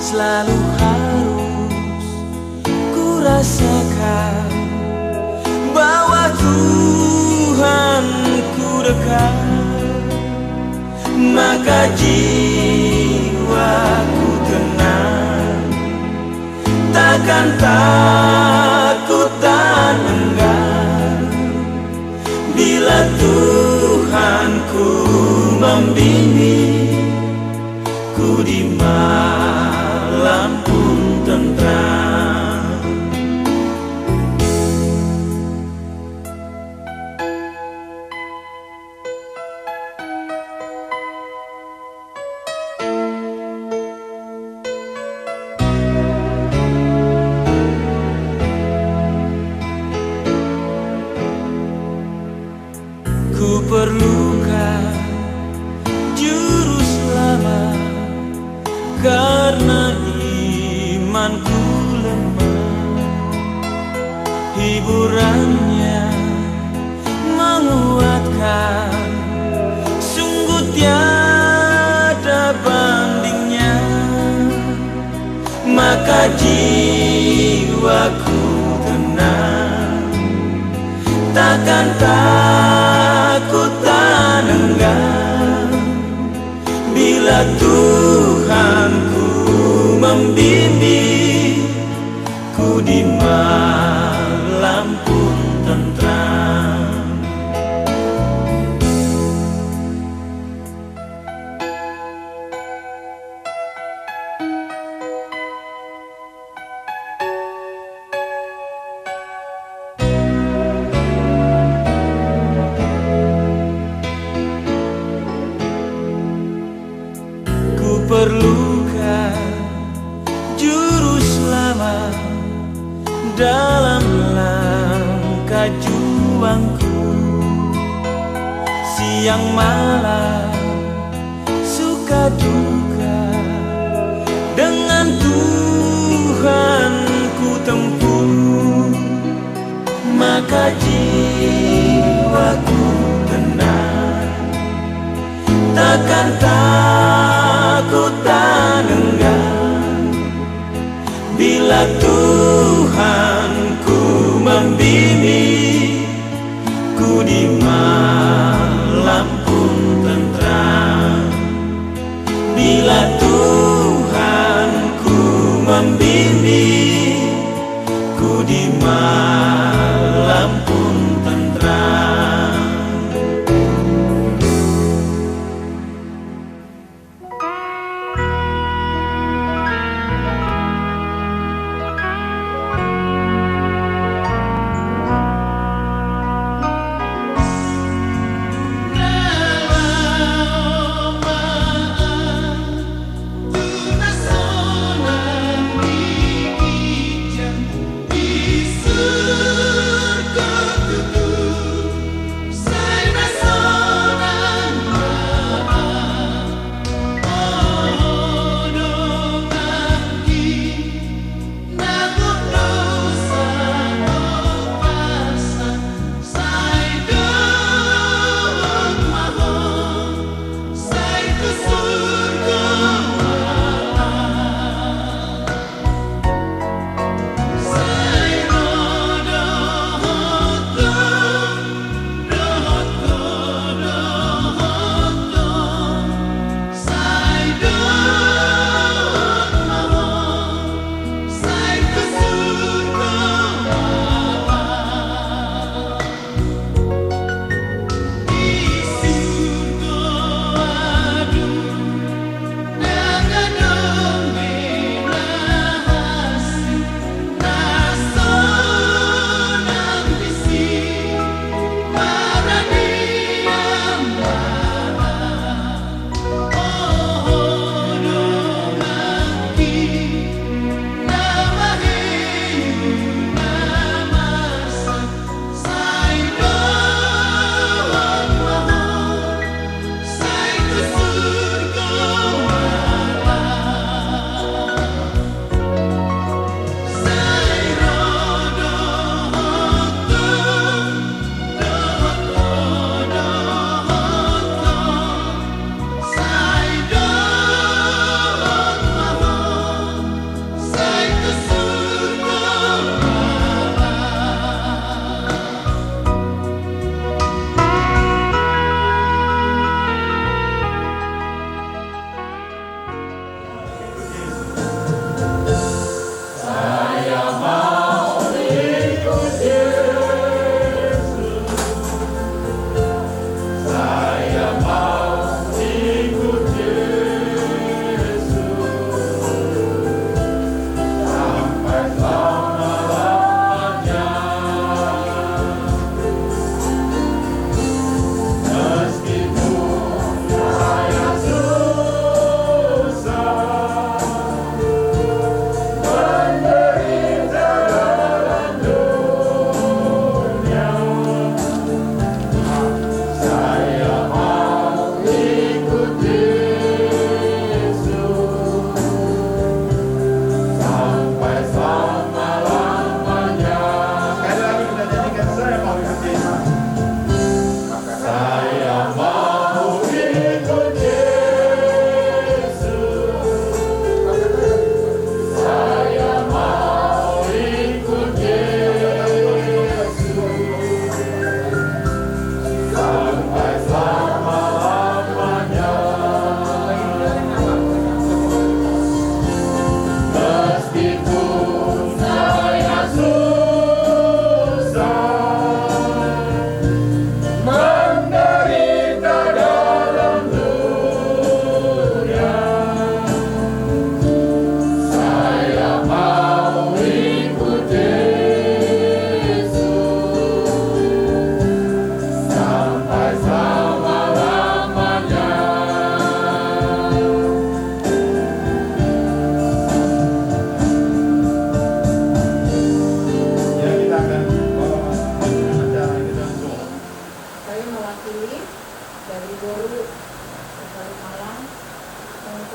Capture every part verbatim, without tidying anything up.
Selalu harus kurasakan bahwa Tuhanku dekat, maka jiwaku tenang, takkan takut dan enggan. Bila Tuhanku membimbing, ku di malam pun tentram. Kuperlukan juru selamat karena imanku lemah. Hiburannya menguatkan, sungguh tiada bandingnya. Maka jiwaku tenang, takkan takut dan enggan. Bila Tuhanku membimbing, ku di malam pun tentram. Kuperlukan juru selamat dalam langkah juangku. Siang malam, suka duka, dengan Tuhan ku tempuh. Maka jiwaku tenang, takkan takut dan enggan. Bila Tuhanku membimbing, ku di malam pun tentram. Bila Tuhanku membimbing, ku di malam pun tentram.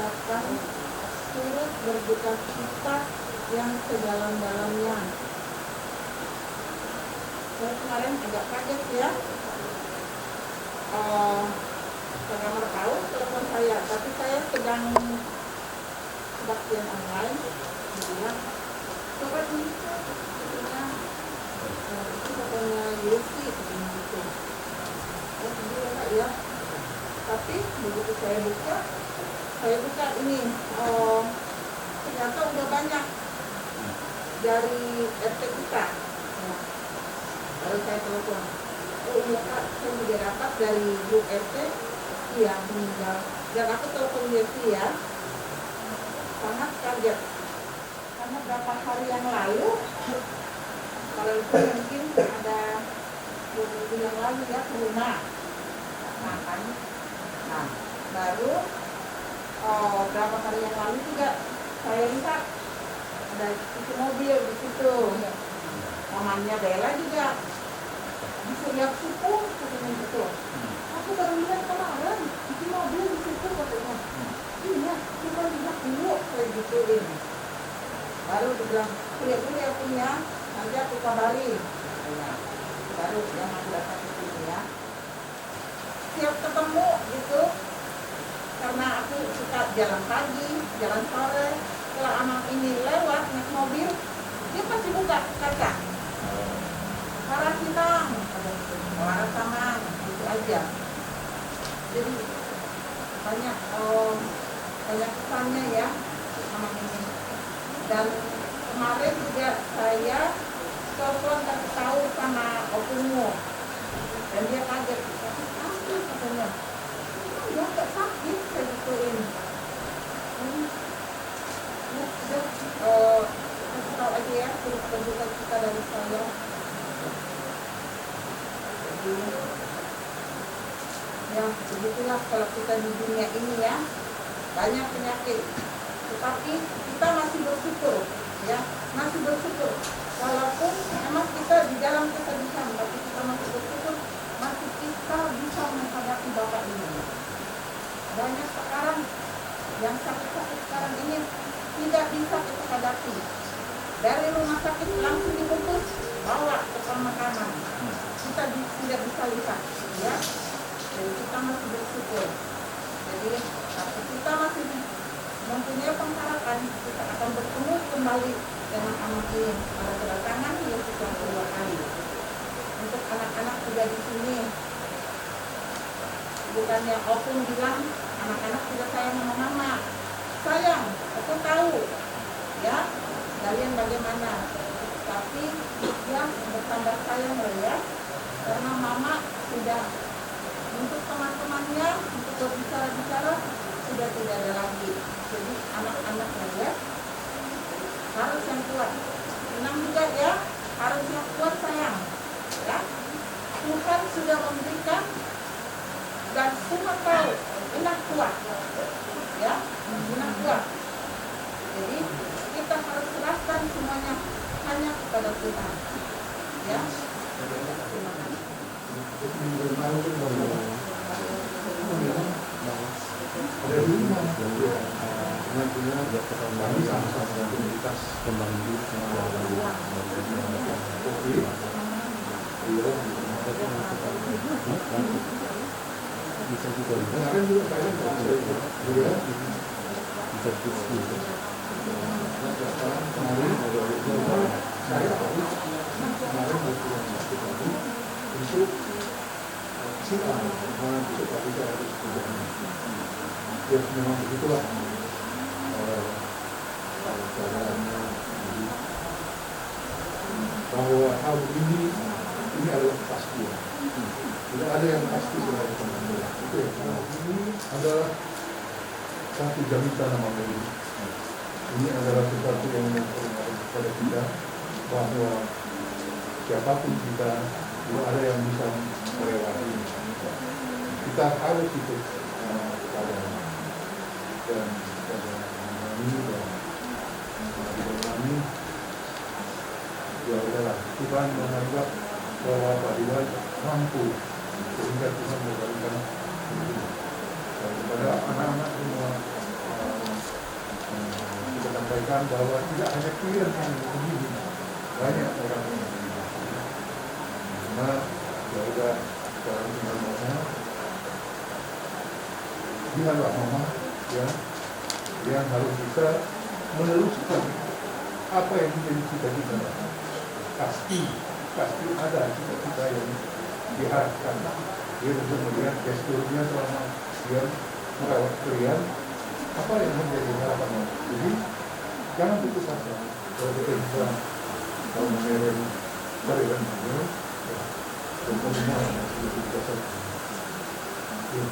Akan turut berduka cita yang sedalam-dalamnya. Saya kemarin agak kaget ya. Eh, Kang Amar tahu telepon saya, tapi saya sedang kebaktian online. Dia bilang, "Coba di itu, itunya, eh, itu fotonya Yesi," katanya gitu. "Oh, iya, Kak, ya." Tapi begitu saya buka, saya buka ini, eh, ternyata udah banyak dari R T kita. Ya. Lalu saya telepon, "Oh iya, Kak, saya juga dapat dari grup R T, iya, meninggal." Dan aku telepon Yesi ya, sangat kaget. Karena berapa hari yang lalu, kalau itu mungkin ada dua minggu yang lalu ya, ke rumah. Nah, kan. Nah, baru, oh, berapa hari yang lalu juga saya lihat ada cuci mobil di situ. Mamanya Bella juga. "Bisa lihat situ," katanya gitu. "Aku baru lihat kemarin, cuci mobil di situ," katanya. "Iya, coba lihat dulu," saya gituin. Baru dia bilang, "Lihat dulu ya, Pun, ya, nanti aku kabari," katanya. Baru dia mau datang ke sini ya. Tiap ketemu gitu, karena aku suka jalan pagi, jalan sore, kalau Amang ini lewat naik mobil, dia pasti buka kaca. "Horas, Inang," katanya gitu. "Horas, Amang," gitu aja. Jadi banyak, eh, banyak pesannya ya, Amang ini. Dan kemarin juga saya telepon, kasih tahu sama opungmu. Dan dia kaget, "Sakit apa?" katanya. "Enggak, enggak sakit," saya gituin. Hmm. Ya, sudah, eh, kasih tahu aja ya, turut berduka cita dari saya. Jadi, ya, begitulah kalau kita di dunia ini ya, banyak penyakit. Tetapi kita masih bersyukur, ya, masih bersyukur. Walaupun memang kita di dalam kesedihan, tapi kita masih bersyukur, masih kita bisa menghadapi Bapak ini. Banyak sekarang yang sakit-sakit sekarang ini tidak bisa kita hadapi. Dari rumah sakit langsung dibungkus, bawa ke pemakaman. Kita bi-, tidak bisa lihat, ya. Jadi kita masih bersyukur. Jadi waktu kita masih mempunyai pengharapan, kita akan bertemu kembali dengan Amang ini pada kedatangan Yesus yang kedua kali. Untuk anak-anak juga di sini, bukannya Opung bilang, anak-anak tidak sayang sama mama. Sayang, aku tahu. Ya, kalian bagaimana. Tapi dia bertambah sayang loh ya. Karena mama sudah, untuk teman-temannya, untuk berbicara-bicara, sudah tidak ada lagi. Jadi anak-anak loh ya. Harus yang kuat. Inang juga ya, harus yang kuat sayang. Ya. Tuhan sudah memberikan dan Tuhan tahu, Inang kuat. Ya, Inang kuat. Jadi kita harus serahkan semuanya hanya kepada Tuhan. Ya. Terima kasih. Ya, memang begitulah, eh, keadaannya. Jadi, bahwa hal begini, ini adalah kepastian. Tidak ada yang pasti selain Tuhan. Itu yang pertama. Ini adalah satu jaminan nama ini. Ini adalah sesuatu yang mengingatkan kepada kita bahwa siapapun kita, tidak ada yang bisa melewati. Kita harus ikut, eh, kepada dan kepada kami dan kepada kami. Ya udahlah, Tuhan menganggap bahwa Pak Iwan mampu, sehingga Tuhan memberikan dan kepada anak-anak semua, eh, Sampaikan bahwa tidak hanya klien yang begini, banyak orang yang begini. Cuma ya udah, sekarang tinggal ngomong. Ingatlah mama, ya, yang harus bisa meneruskan apa yang menjadi cita-cita. Pasti, pasti ada cita-cita yang diharapkan. Dia bisa melihat gesturnya selama dia merawat kalian, apa yang menjadi harapannya. Jadi, jangan putus asa. Kalau kita bisa, kalau mengirim kalian, ya, dan semua yang sudah kita. Ya.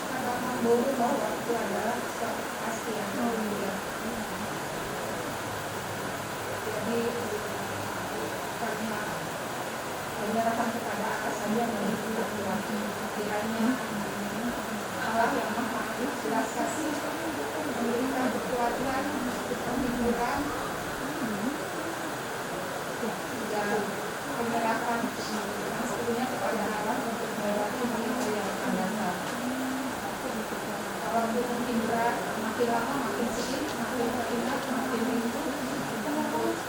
Karena membunuh bahwa itu adalah kepastian. Jadi, karena menyerahkan kepada Allah saja, menjadi laki-laki. Kiranya Allah yang Maha Kuasa memberikan kekuatan, penghiburan, dan penyerahan sepenuhnya kepada Allah untuk melewati hari-hari yang akan datang. Walaupun mungkin berat, makin lama makin sedih, makin teringat, makin rindu, makin terus,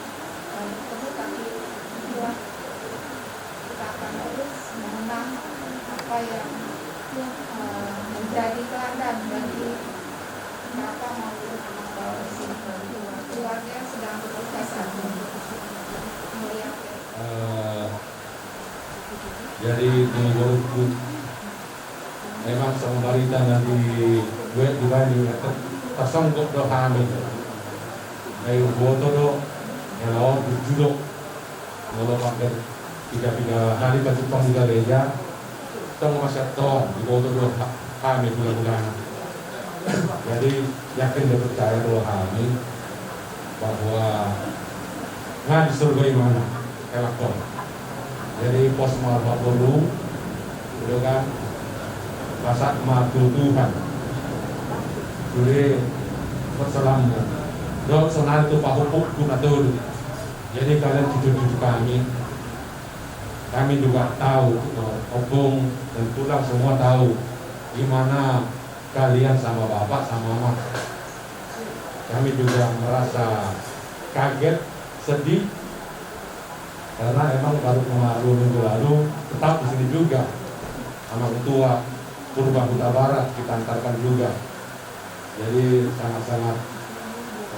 eh, ketemu, tapi itulah, kita akan terus mengenang apa yang, eh, menjadi teladan bagi Bapak maupun anak Bapak di sini. Keluarga sedang berduka saat ini. Melihat Eh, jadi di Borukku memang songon barita na di web di bani, tarsonggop do hami. Ai huboto do, hela on burju do. Molo pakai piga-piga hari pacumpang di gareja, tong masa tong diboto do ha-, hami hula-hulana. Jadi yakin dan percaya do hami bahwa nga di surga imana, elak on. Jadi pos ma roha boru, udah kan, pasahat ma tu Tuhan. Sude persoalanmu. Dohot sonari tu pahompu na tolu. Jadi kalian jujur-jujur kami. Kami juga tahu, eh, ompung dan tulang semua tahu di mana kalian sama bapak sama mama. Kami juga merasa kaget, sedih, karena emang baru kemarin, dua minggu lalu tetap di sini juga. Anak tua Purba Huta Barat kita antarkan juga. Jadi sangat-sangat,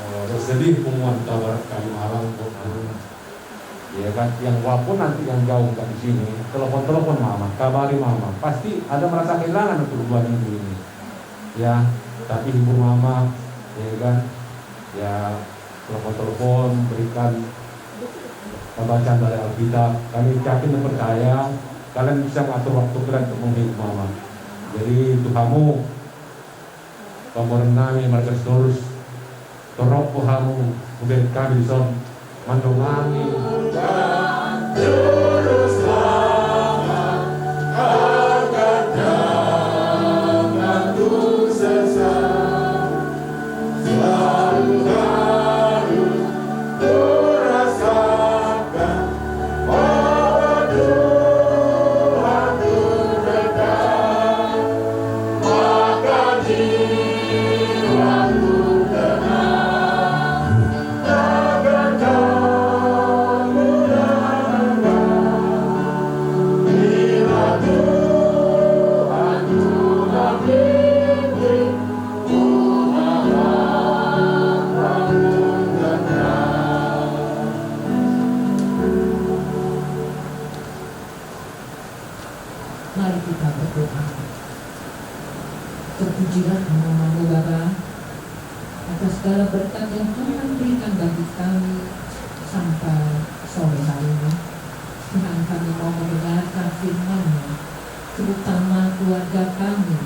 eh, bersedih punguan Huta Barat Kalimalang untuk Maduna. Ya kan, yang walaupun nanti yang jauh nggak di sini, telepon-telepon mama, kabari mama. Pasti ada merasa kehilangan untuk dua minggu ini. Ya, tapi hibur mama, ya kan. Ya, telepon-telepon, berikan pembacaan dari Alkitab. Kami yakin dan percaya kalian bisa mengatur waktu kalian untuk menghibur mama. Jadi untuk kamu, pamoruan nami marga Sitorus, torop do hamu hubereng hami dison mandongani. Pujilah nama-Mu, Bapa, atas segala berkat yang Tuhan berikan bagi kami sampai sore hari ini. Tuhan, kami mau mendengarkan firman-Mu, terutama keluarga kami,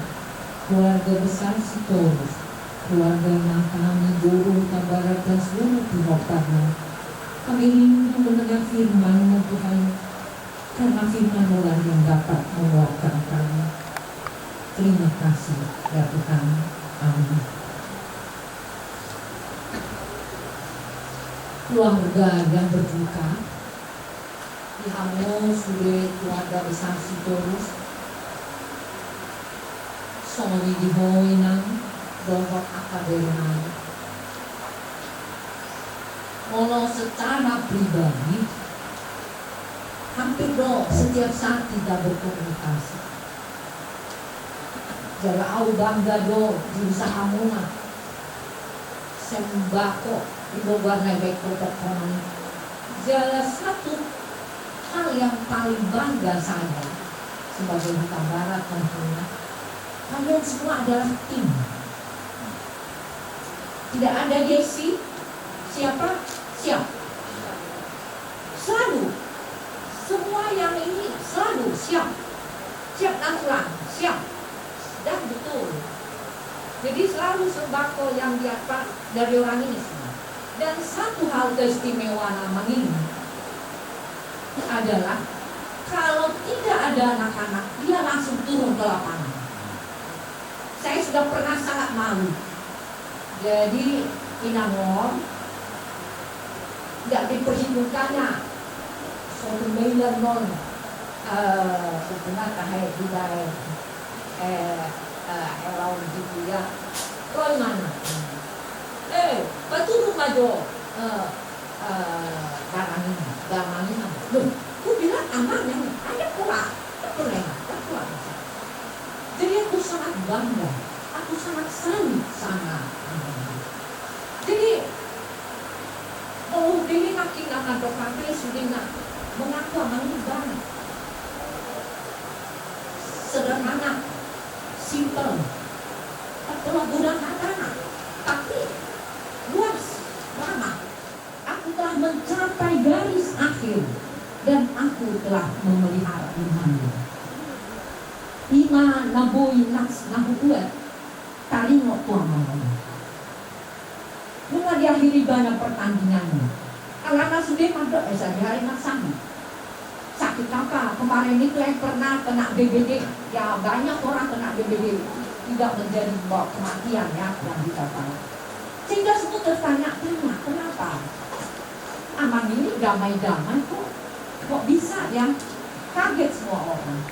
keluarga besar Sitorus, keluarga inang kami, Guru Hutabarat dan seluruh pihak Parma. Kami rindu mendengar firman-Mu, Tuhan, karena firman-Mu lah yang dapat menguatkan kami. Terima kasih, ya Tuhan. Amin. Keluarga yang berduka, di hamu sude keluarga besar Sitorus, songon i di ho inang dohot angka bere nami. Molo secara pribadi, hampir do setiap saat kita berkomunikasi. Jala ahu bangga do di usahamuna. Sembako di Bogor na baik kota Ponang. Jala satu hal yang paling bangga saya sebagai Hutabarat tentunya, kalian semua adalah tim. Tidak ada gengsi, siapa siap. Selalu. Semua yang ini selalu siap. Siap natural, siap. Dan betul. Jadi selalu sembako yang diapa dari orang ini semua. Dan satu hal keistimewaan Amang ini adalah kalau tidak ada anak-anak, dia langsung turun ke lapangan. Saya sudah pernah sangat malu. Jadi, inang on, nggak diperhitungkannya. Suatu mailan non, eh, hubungan tahe di dae, eh, eh, helaon gitu ya. Roy mana? Eh, betul rumah jo. Eh, eh, Darangin, Darangin. Loh, ku bilang Amang yang ada pulang. Betul ya, Amang? Betul, Amang. Jadi aku sangat bangga, aku sangat salut sama Amang. Jadi, oh, dia makin akan berpakai, sudah nak mengaku Amang ini bang. Sederhana, simple. Tak perlu gudang hartana, tapi luas, ramah. Aku telah mencapai garis akhir dan aku telah memelihara imanmu. Ima na boi na hubuat taringot tu Amang on. Nunga diakhiri ibana pertandinganna. Alana sude mandok esa di hari na sahit. Sakit apa? Kemarin itu yang pernah kena B B D. Ya, banyak orang kena B B D. Tidak menjadi bawa kematian ya, yang kita tahu. Sehingga semua tertanya-tanya, kenapa? Amang ini damai-damai kok, kok bisa ya? Kaget semua orang.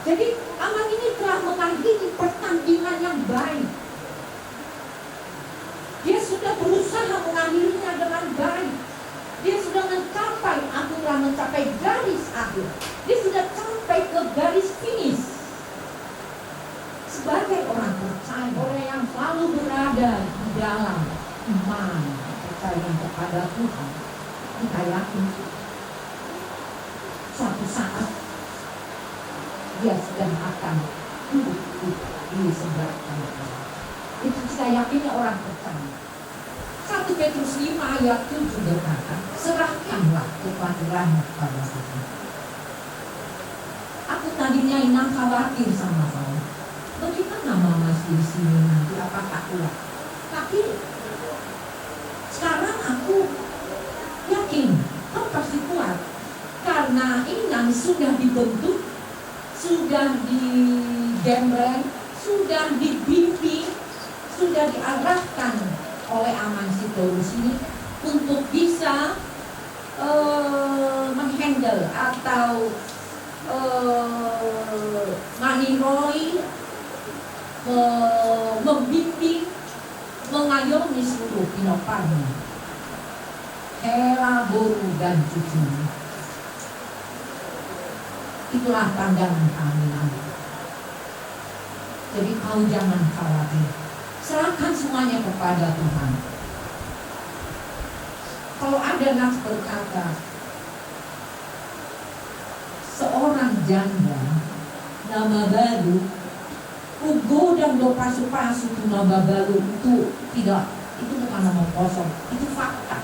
Jadi, Amang ini telah mengakhiri pertandingan yang baik. Dia sudah berusaha mengakhirinya dengan baik. Dia sudah mencapai, aku telah mencapai garis akhir. Dia sudah sampai ke garis finish. Sebagai orang percaya, orang yang selalu berada di dalam iman, kepercayaan kepada Tuhan, kita yakin suatu saat dia sudah akan duduk di, di sebelah kanan Allah. Itu kita yakinnya orang percaya. Satu Petrus lima ayat tujuh berkata, "Serahkanlah kekhawatiranmu kepada Tuhan." Aku tadinya inang khawatir sama kau. Bagaimana mama di sini nanti, apakah kuat? Tapi sekarang aku yakin kau pasti kuat. Karena inang sudah dibentuk, sudah digembleng, sudah dibimbing, sudah diarahkan oleh Amang Sitorus ini untuk bisa, eh, menghandle atau, eh, maniroi, me-, membimbing, mengayomi seluruh pinomparna. Hela boru dan cucuna. Itulah pandangan kami, Amang. Jadi kau jangan khawatir. Serahkan semuanya kepada Tuhan. Kalau ada nas berkata, seorang janda na mabalu, Godang do pasu-pasu tu na mabalu itu tidak, itu bukan omong kosong, itu fakta.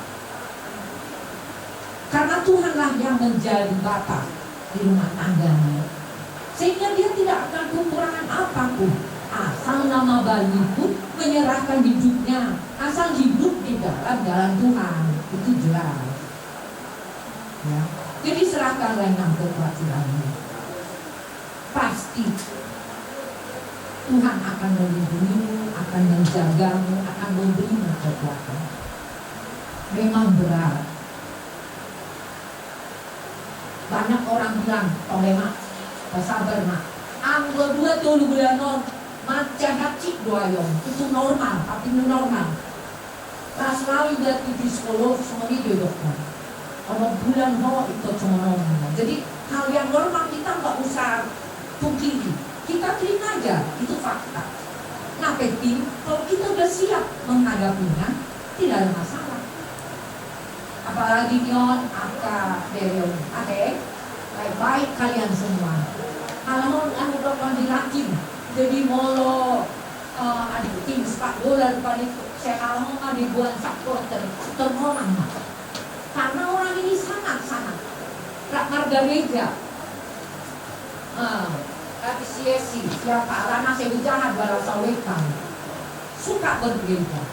Karena Tuhanlah yang menjadi batas di rumah tangganya. Sehingga dia tidak akan kekurangan apapun. Asal na mabalu itu menyerahkan hidupnya, asal hidup di dalam jalan Tuhan, itu jelas. Ya. Jadi serahkanlah yang kekuasaanmu. Pasti Tuhan akan melindungimu, akan menjagamu, akan memberimu kekuatan. Memang berat. Banyak orang bilang, "Tole ma, sabar ma." Anggo dua tolu bulan on, mancing hansit do ayam, itu normal, tapi normal. Las lalu dia tujuh sekolah, songon i do dokter. Onom bulan ho, itu cuma normal. Jadi, hal yang normal kita nggak usah pungkiri. Kita terima aja, itu fakta. Nah, penting, kalau kita udah siap menghadapinya, tidak ada masalah. Apalagi nion angka bere on. Ate, baik-baik kalian semua. Kalau mau anu dokter dilatih, jadi molo, eh, adik tim sepak bola rupanya itu, saya kalau mau mah dibuat supporter, supporter orang mah. Karena orang ini sangat-sangat ra-, margareja. Eh, tapi si Esi, siapa? Rana saya jahat, balas sawekan. Suka bergereja.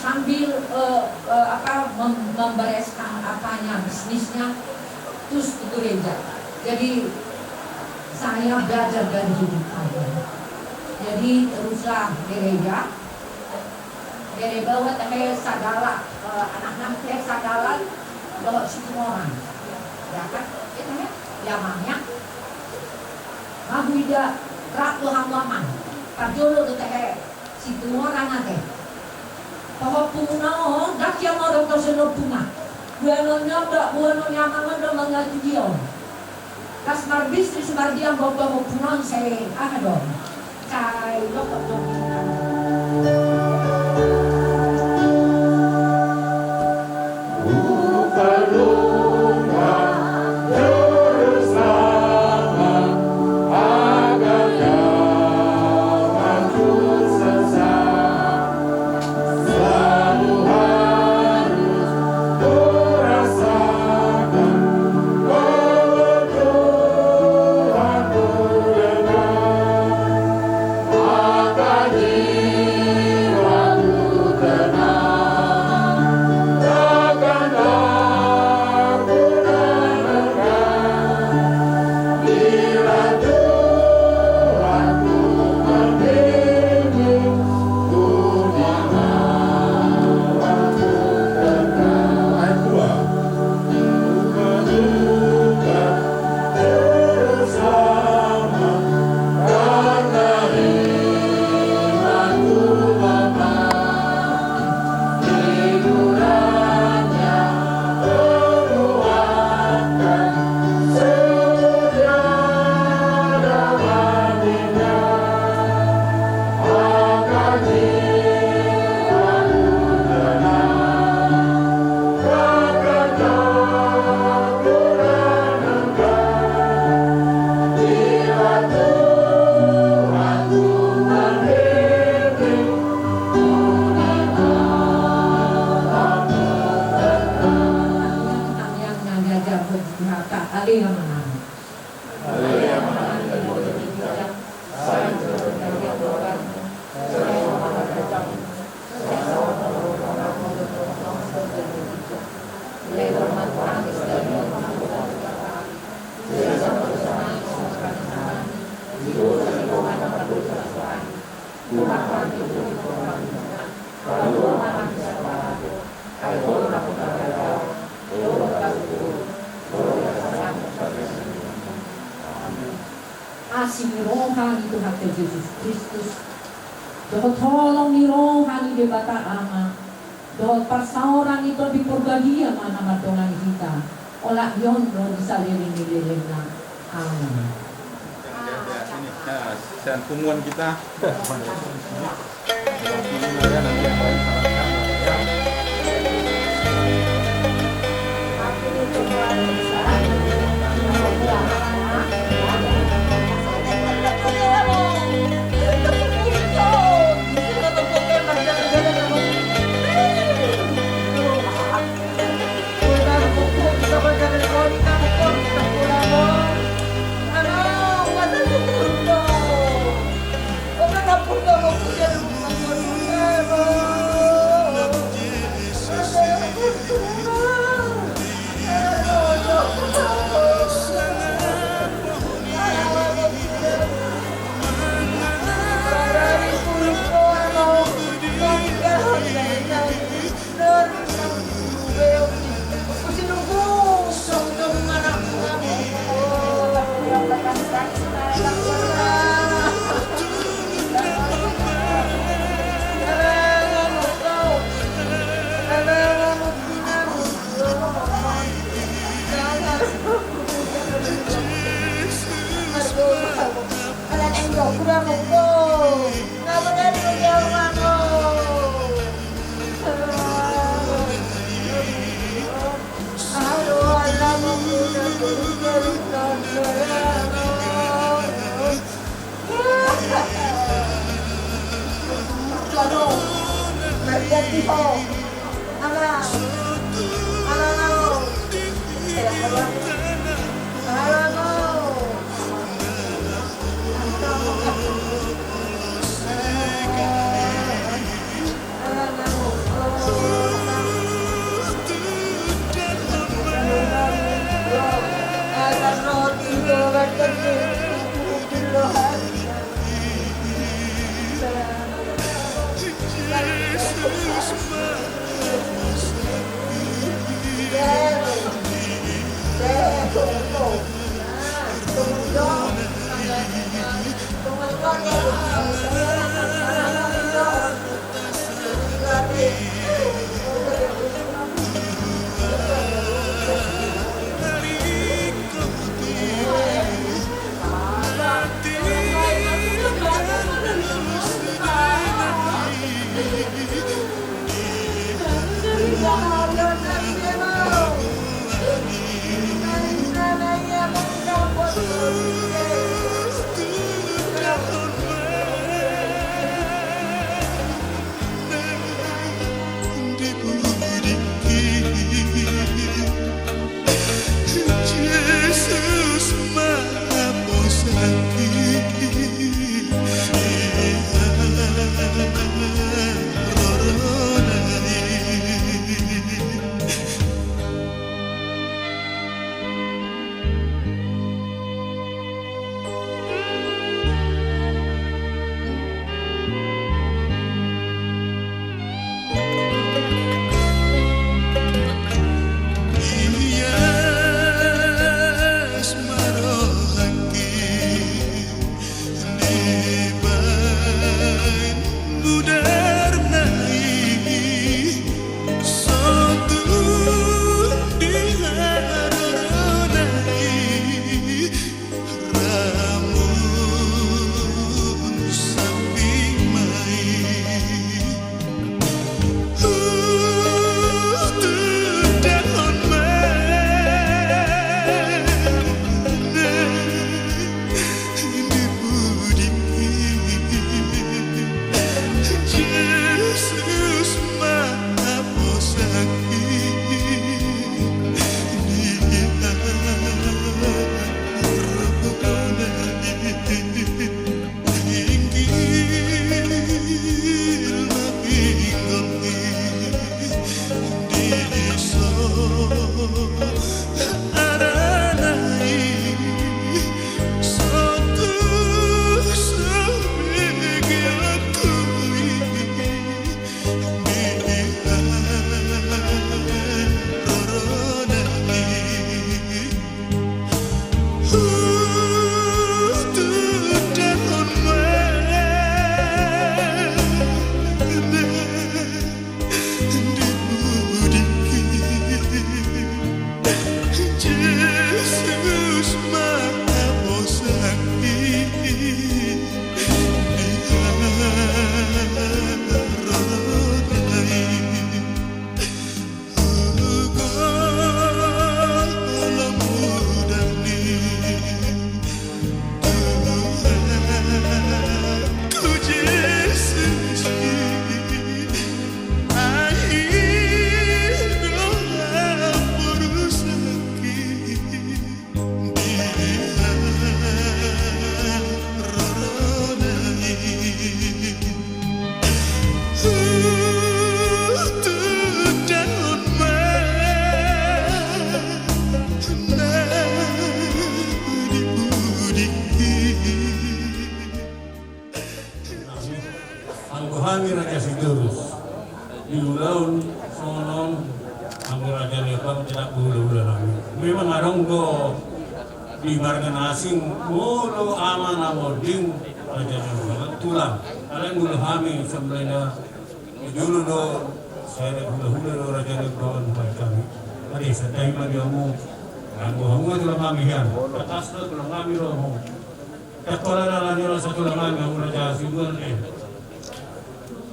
Sambil, eh, eh, apa, mem-, membereskan apanya, bisnisnya, terus ke gereja. Jadi, saya belajar dari hidup saya. Jadi, teruslah gereja. Bere baoa tahe sagala, eh, anakna tahe sagala, dohot Situmorang. Ya kan? Itu ya, ya, Mang, ya. Maguida, rap do hamu, Amang. Parjolo do tahe Situmorang ate. Pahompumuna on, ndang ia modom do songon ompuna. Boanonna on do, boanon ni amang on do mangatudia on. Las marbisnis mardiam, pahompumuna on sai aha do. Sai lohot do. Asi ni roha ni Tuhanta Jesus Kristus, dohot holong ni roha ni Debata Ama, dohot parsaoran ni Tondi Porbadia ma na mandongani hita, olat ni on ro di saleleng ni lelengna. Amin. Nah, sian punguan kita. Songon on, anggo raja ni abang tetap hulahula nami. Memang adong do di marga na asing, molo ama na monding raja ni abang tulang. Alai molo hami sambalai na di jolo do, sai hulahula do raja ni abang bahen hami. Ate, santabi ma di hamu. Anggo hamu ma tulang hami hian. Tangkas do tulang hami do hamu. Tangkas do tulang hami, hamu raja Sibuan, eh.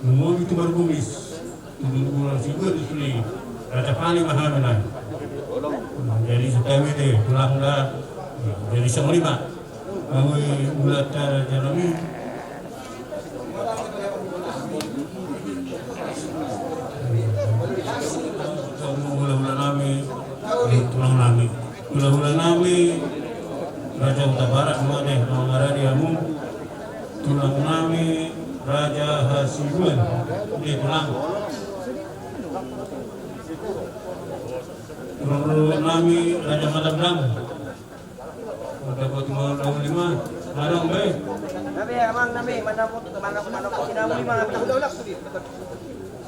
Nunga tu Markumis. Tulang tulang Sibuan di sini. Raja Pali ma hami nai. Jadi santabi ate tulang da. Jadi songon i ma. Hamu i ulat raja nami. Hulahula nami, tulang nami. Hulahula nami, Raja Hutabarat, mode, na maradi hamu. Tulang nami, Raja Hasibuan, di tulang. Tulang nami, Raja Matandang. Udah buat mau daun lima. Mana, Om, be? Nami, amang, nami, mana mau, mana, mana mau, sinamu lima, nami. Udah, udah, udah.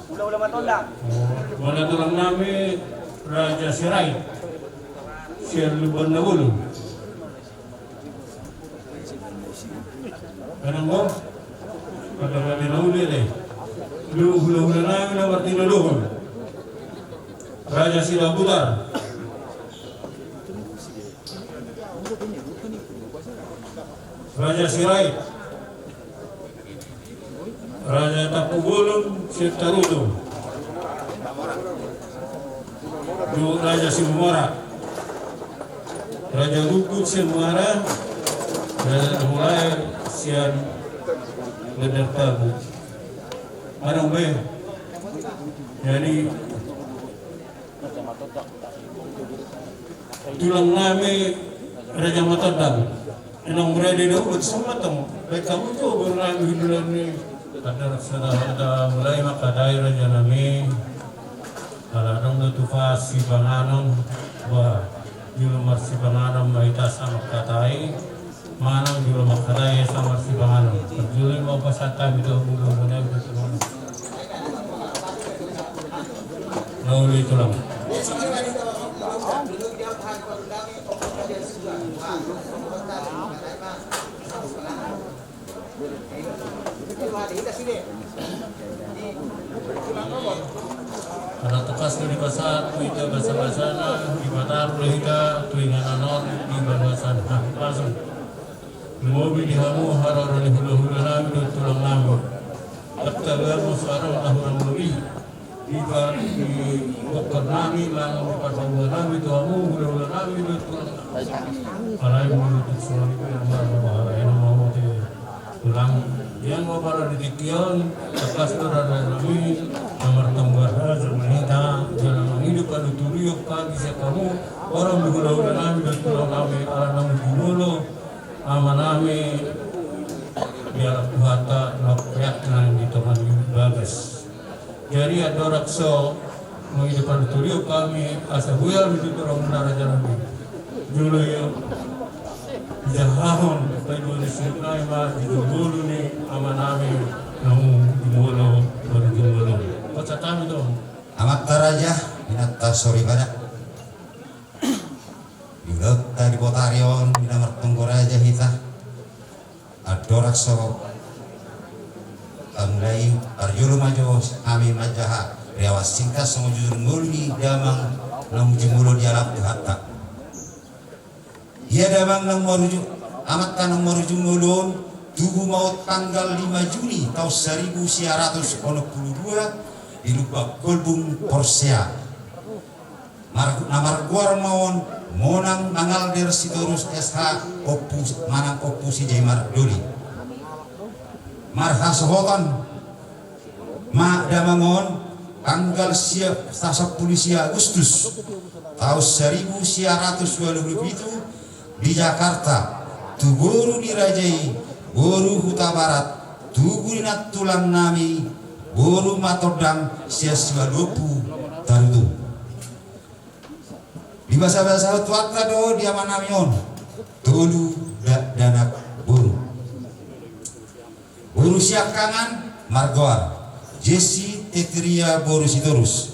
Udah, udah, Matandang. Mana tulang nami, Raja Sirait. Sian Lumban Nabolu. Mana, Om? Pada, pada na uli, le. Lu, hula, hula nami, na martina dohon. Raja Sidabutar. Raja Sirait. Raja Tampubolon, Sitarutung. Raja Simamora. Raja Rukut, Simamora. Raja Tamulai, sian Bandartabu. Mana, Om, be? Jadi, tulang nami Raja Matandang. Inong berada di dalam betul matang. Baik kamu tu berlalu hidup ni. Ada raksasa ada mulai maka daerah janami. Kalau ada untuk tufa si panganon, wah, julu marsi panganon, baita sama katai. Manang jolo mangkatai sama si panganon. Jolo mau pasang kami tu bulu mana itu semua. Lalu itu lah. Ala tangkas do dipasahat tu hita basabasana, dipataru do hita tu inganan on di bagasan hahipason. Lumobi di hamu haroro ni hulahula nami dohot tulang nami. Tabaen muse haroro na hurang lobi. Dipa, di bokon nami, manang di parsaoran nami tu hamu hulahula nami dohot tulang nami. Alai molo tu suami pe na marhaha, eno ma muse. Tulang, dia mau pala di tingki on, tangkas do raja nami, na martonggo raja ma hita, jala mangido panuturion hami sian hamu, haroro ni hulahula nami dohot tulang nami, ala naung jumolo ama nami, dialap Tuhanta, na peak nang di tonga ni bagas. Jadi andorang so, mangido panuturion hami, asa boi hami tu torang na raja nami. Jolo i, dijahahon, paidua ni suhut nai ma, di jolo ni ama nami, naung jumolo, baru jumolo. Pasahat hami do. Amanta raja, inanta soripada. Di ulaonta di botari on, di na martonggo raja hita. Andorang so tamulai, parjolo ma jo hami manjaha riwayat singkat songon jujur ngolu ni damang naung jumolo dialap Tuhanta. Ia damang naung marujung, amanta naung marujung ngolu on, tubu ma on tanggal lima Juni taon saribu sia ratus onom pulu dua di Lumban Kolbung Porsea. Mar-, na margoar ma on Monang Mangalder Sitorus S H, Ompu, manang Ompu Sijaimardoli. Marhasohotan ma damang on tanggal sia, sampulu sia Agustus taon saribu sia ratus ualu pulu pitu di Jakarta, tu boru ni raja i, boru Hutabarat, tugu ni nantulang nami, boru Matondang sian Siwaluompu Tarutung. Dibasabasahon Tuhanta do di ama nami on tolu dakdanak boru. Boru siangkangan margoar Jesi Tetria boru Sitorus.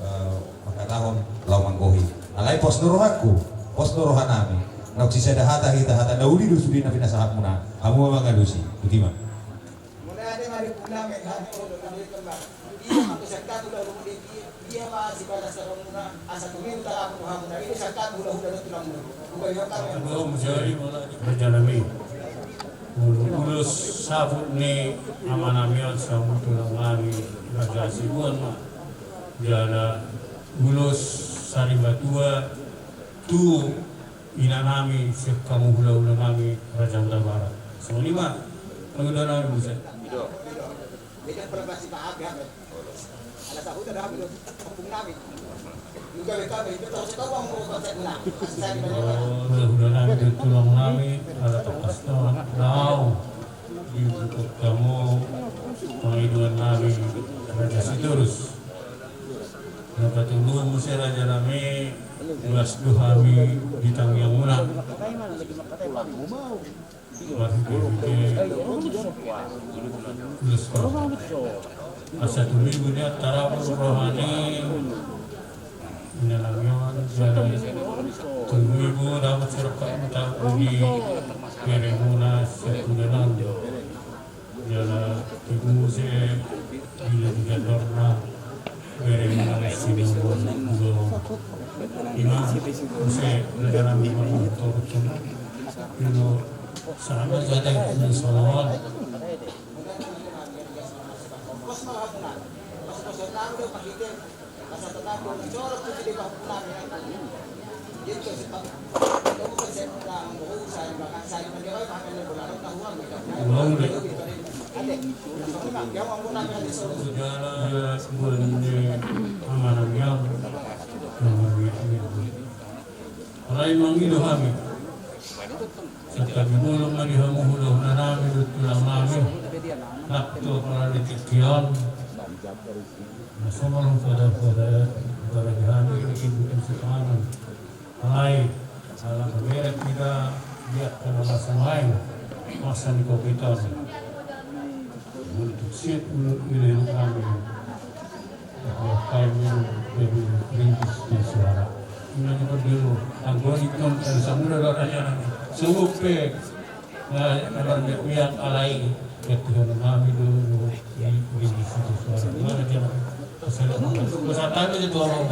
Eh, manghatahon laho manggohi. Alai pos do rohangku, pos do rohanami. Naung sisada hata hita, hata na uli do sude na pinasahatmuna. Hamu ma mangalusi. Boti ma. Muna ate ma di puna me hati ko do na di kembar. Ia ma tu sakta tu lalu di ia ma si balas sa muna asa tu minta aku hamu na ini sakta tu lalu da tu lalu. Bukan yang kami. Rajanami. Ulos saput ni amanami on samutu nami Raja Sibuan ma. Jala ulos sarimatua tu inanami sian hamu hulahulanami Raja Hutabarat. Songon i ma pangidoannami muse. Hulahulanami dohot tulangnami ala tangkas do laho dibutuhon hamu pangidoannami Raja Sitorus. Na patolu muse rajanami, las do hami di tangiangmuna. Marhitehite las do. Asa tumibu nian tarapul roha ni inanami on jala tumibu dapot sirongkapmuna di beremuna sian tulan on. Jala tubu muse bila di gandorna beremuna sinomor dua. Ima muse rajanami mangaturhon. Ino sama jate ni soloan. Ulang deh. Segala buat ini amanah yang, amanah yang. Alai mangido hami. Sangkap ni molo ma di hamu hulahulanami dohot tulangnami. Nang tu apala di tingki on. Na so molo pada pada pada di hami di kehidupan sepanjang. Alai ala pamerek kita dia kena masa main masa ni covid on. Untuk siap dulu ini kami. Kami jadi rintis di suara. Ini juga dulu. Anggoni kon dari samudra doa raja nami. Sungguh pe. Nah, kalau dia alai. Tuhan nami do, do, di, di, di situ suara. Mana dia? Pasal apa? Pasal apa dia tu orang?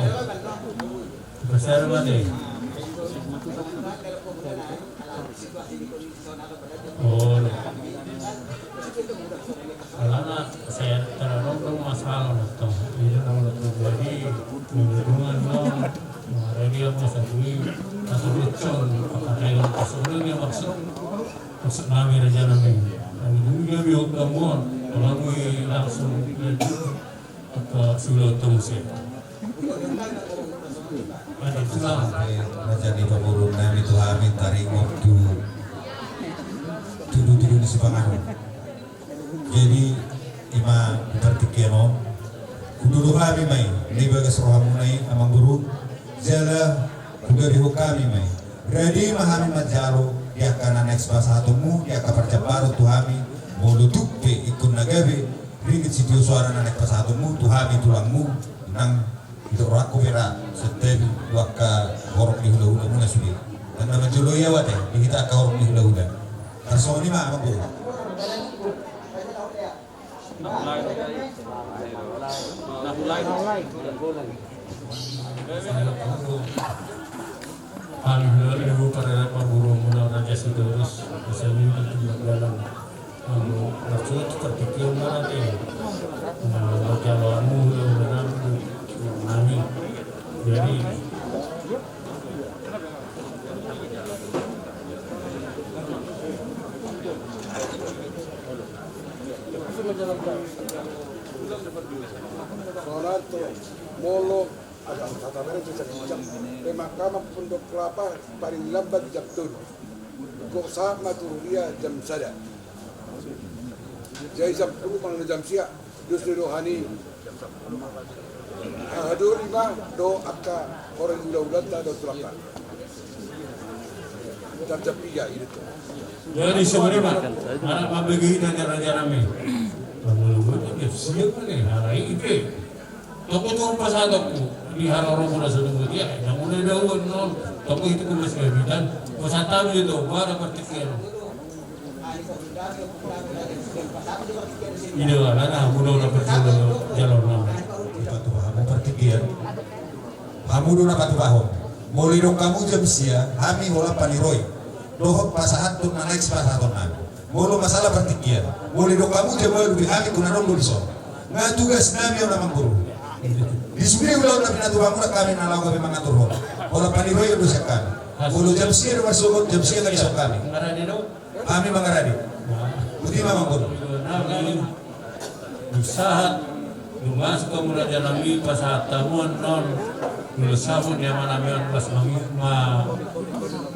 Pasal apa dia? Oh, alana saya terlalu masalah nonton. Ini kalau terjadi hubungan dong, dia masa dulu, masa lucu, apa kayak pasal dia maksud. Maksud nami raja nami. Kami dulu dia bilang kamu, kalau langsung ke Sulahuntong muse. Raja ni pamoruon nami tu hami taringot tu tudu-tudu ni sipanganon. Jadi ima di partingkian on. Hudodo hami ma i, di bagas rohamuna i amangboru. Jala huberehon hami ma i. Rade ma hami manjalo di angka na naeng sipasahatonmu, di angka parjambaron tu hami, molo tung pe ingkon na gabe ringgit sitio suara na naeng pasahatonmu tu hami tulangmu, nang di rohangku pe ra, setiap tu angka horong ni hulahulamuna sude. Nang na manjoloi au ate di hita angka horong ni hulahula. Tarsongon i ma amangboru. Hami hulahulamuna raja Sitorus, bisa ni itu dalam. Maksud partingkian ma ate. Nah, kalau kamu hulahulanami. Jadi Sonato, molo ada tata bere tu jam, jam pemakaman Pondok Kelapa paling lambat jam tolu. Gok sahat ma tu ruria jam sada. Jadi jam tolu manang jam sia. Dos do roha ni. Hahadoli ma do angka horong ni hulahulanta do tulangta. Jam, jam piga i do tu. Jadi songon i ma, anak mambege hita ni raja nami. Pamulungan jam sia ma ni, halai ipe. Toko tu pasahatonku di haroro muna sodung dia, yang muna daun non, toko itu ku masih habitan, pasahat hami do, bara partingkian. Ida wala na hamu do na parjolo jalo na. Ipatupa hamu partingkian. Hamu do na patupahon. Molo didok hamu jam sia, hami holan paniroi. Dohot pasahathon na naeng sipasahatonnami. Molo masalah partingkian. Molo didok hamu jam ualu be, hami ingkon adong do dison. Nga tugas nami on amangboru. Di sude ulaon na pinatupa muna hami na laho gabe mangaturhon. Holan paniroi do sian hami. Molo jam sia do marsogot, jam sia do dison hami. Hami mangarade. Boti ma amangboru. Dung sahat, dung masuk hamu raja nami, pasahat hamu annon ulos sahat ni ama nami on, las mangihut ma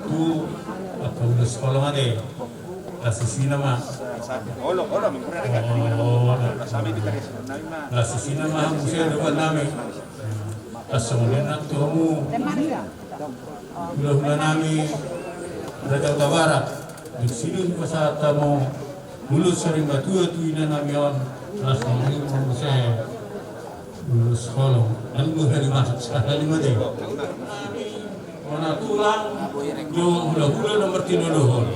tu, apa, ulos holong ate. Las isina ma. Las isina ma hamu sian dopan nami. Las songon i nang tu hamu. Hulahula nami Raja Hutabarat, dung sidung pasahat hamu ulos sari matua tu ina nami on, las mangihut ma muse ulos holong. Nang dua hali masuk, sahali ma dei. Mana tulang do hulahula na martinodohon.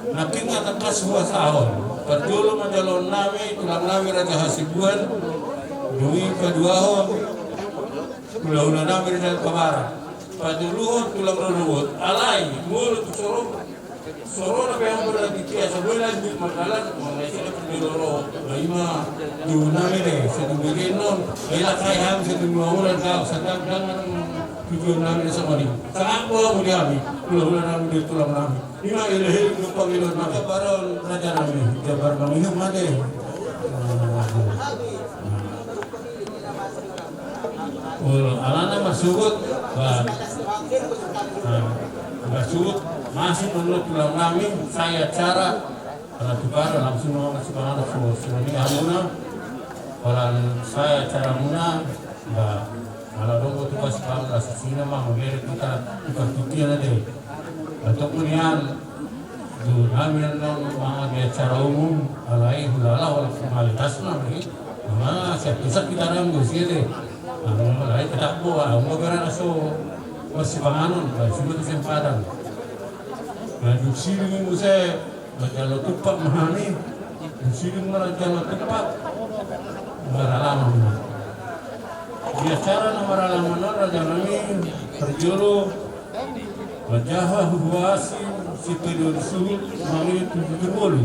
Nangkin nga tangkas huasahon. Parjolo manjaloon nami tulang nami Raja Hasibuan, dung i paduahon hulahula nami Raja Hutabarat. Patoluhon tulang rorobot, alai molo tu soro, soro na pe hamu berarti tia, so boi lanjut mardalan, mangaisi na pun di loro, ima tulang nami de, satu bagian non, ela kai hamu satu dua orang kau, sedang dengan tujuan nami de sama ni. Sangat bawa mudi hami, hulahula nami de tulang nami. Ima elehe do pangidoan nami. Baron raja nami, jabar mangihut ma ate. Alana marsogot, ba, marsogot, masuk ma tulang nami, sai acara, ala tu bara langsung ma sipanganon so, so ni hamuna, holan sai acara muna, ba, ala dobo tu ba sipanganon, las isina ma, mangere kita, tukar tukian ate. Antong nian, tu nami annon mangage acara umum, alai hulala holan formalitas nami. Mama siap-siap kita nang do sia de. Alai tetap bo, au ma berana so marsipanganon, ba sudah kesempatan. Lanjut sidung muse, manjalo tumpak ma hami. Dung sidung ma raja na tumpak, maralaman ma. Di acara na maralaman on, raja nami, parjolo manjaha huhuasi sipaidua ni suhut mangido tu jujur ngolu.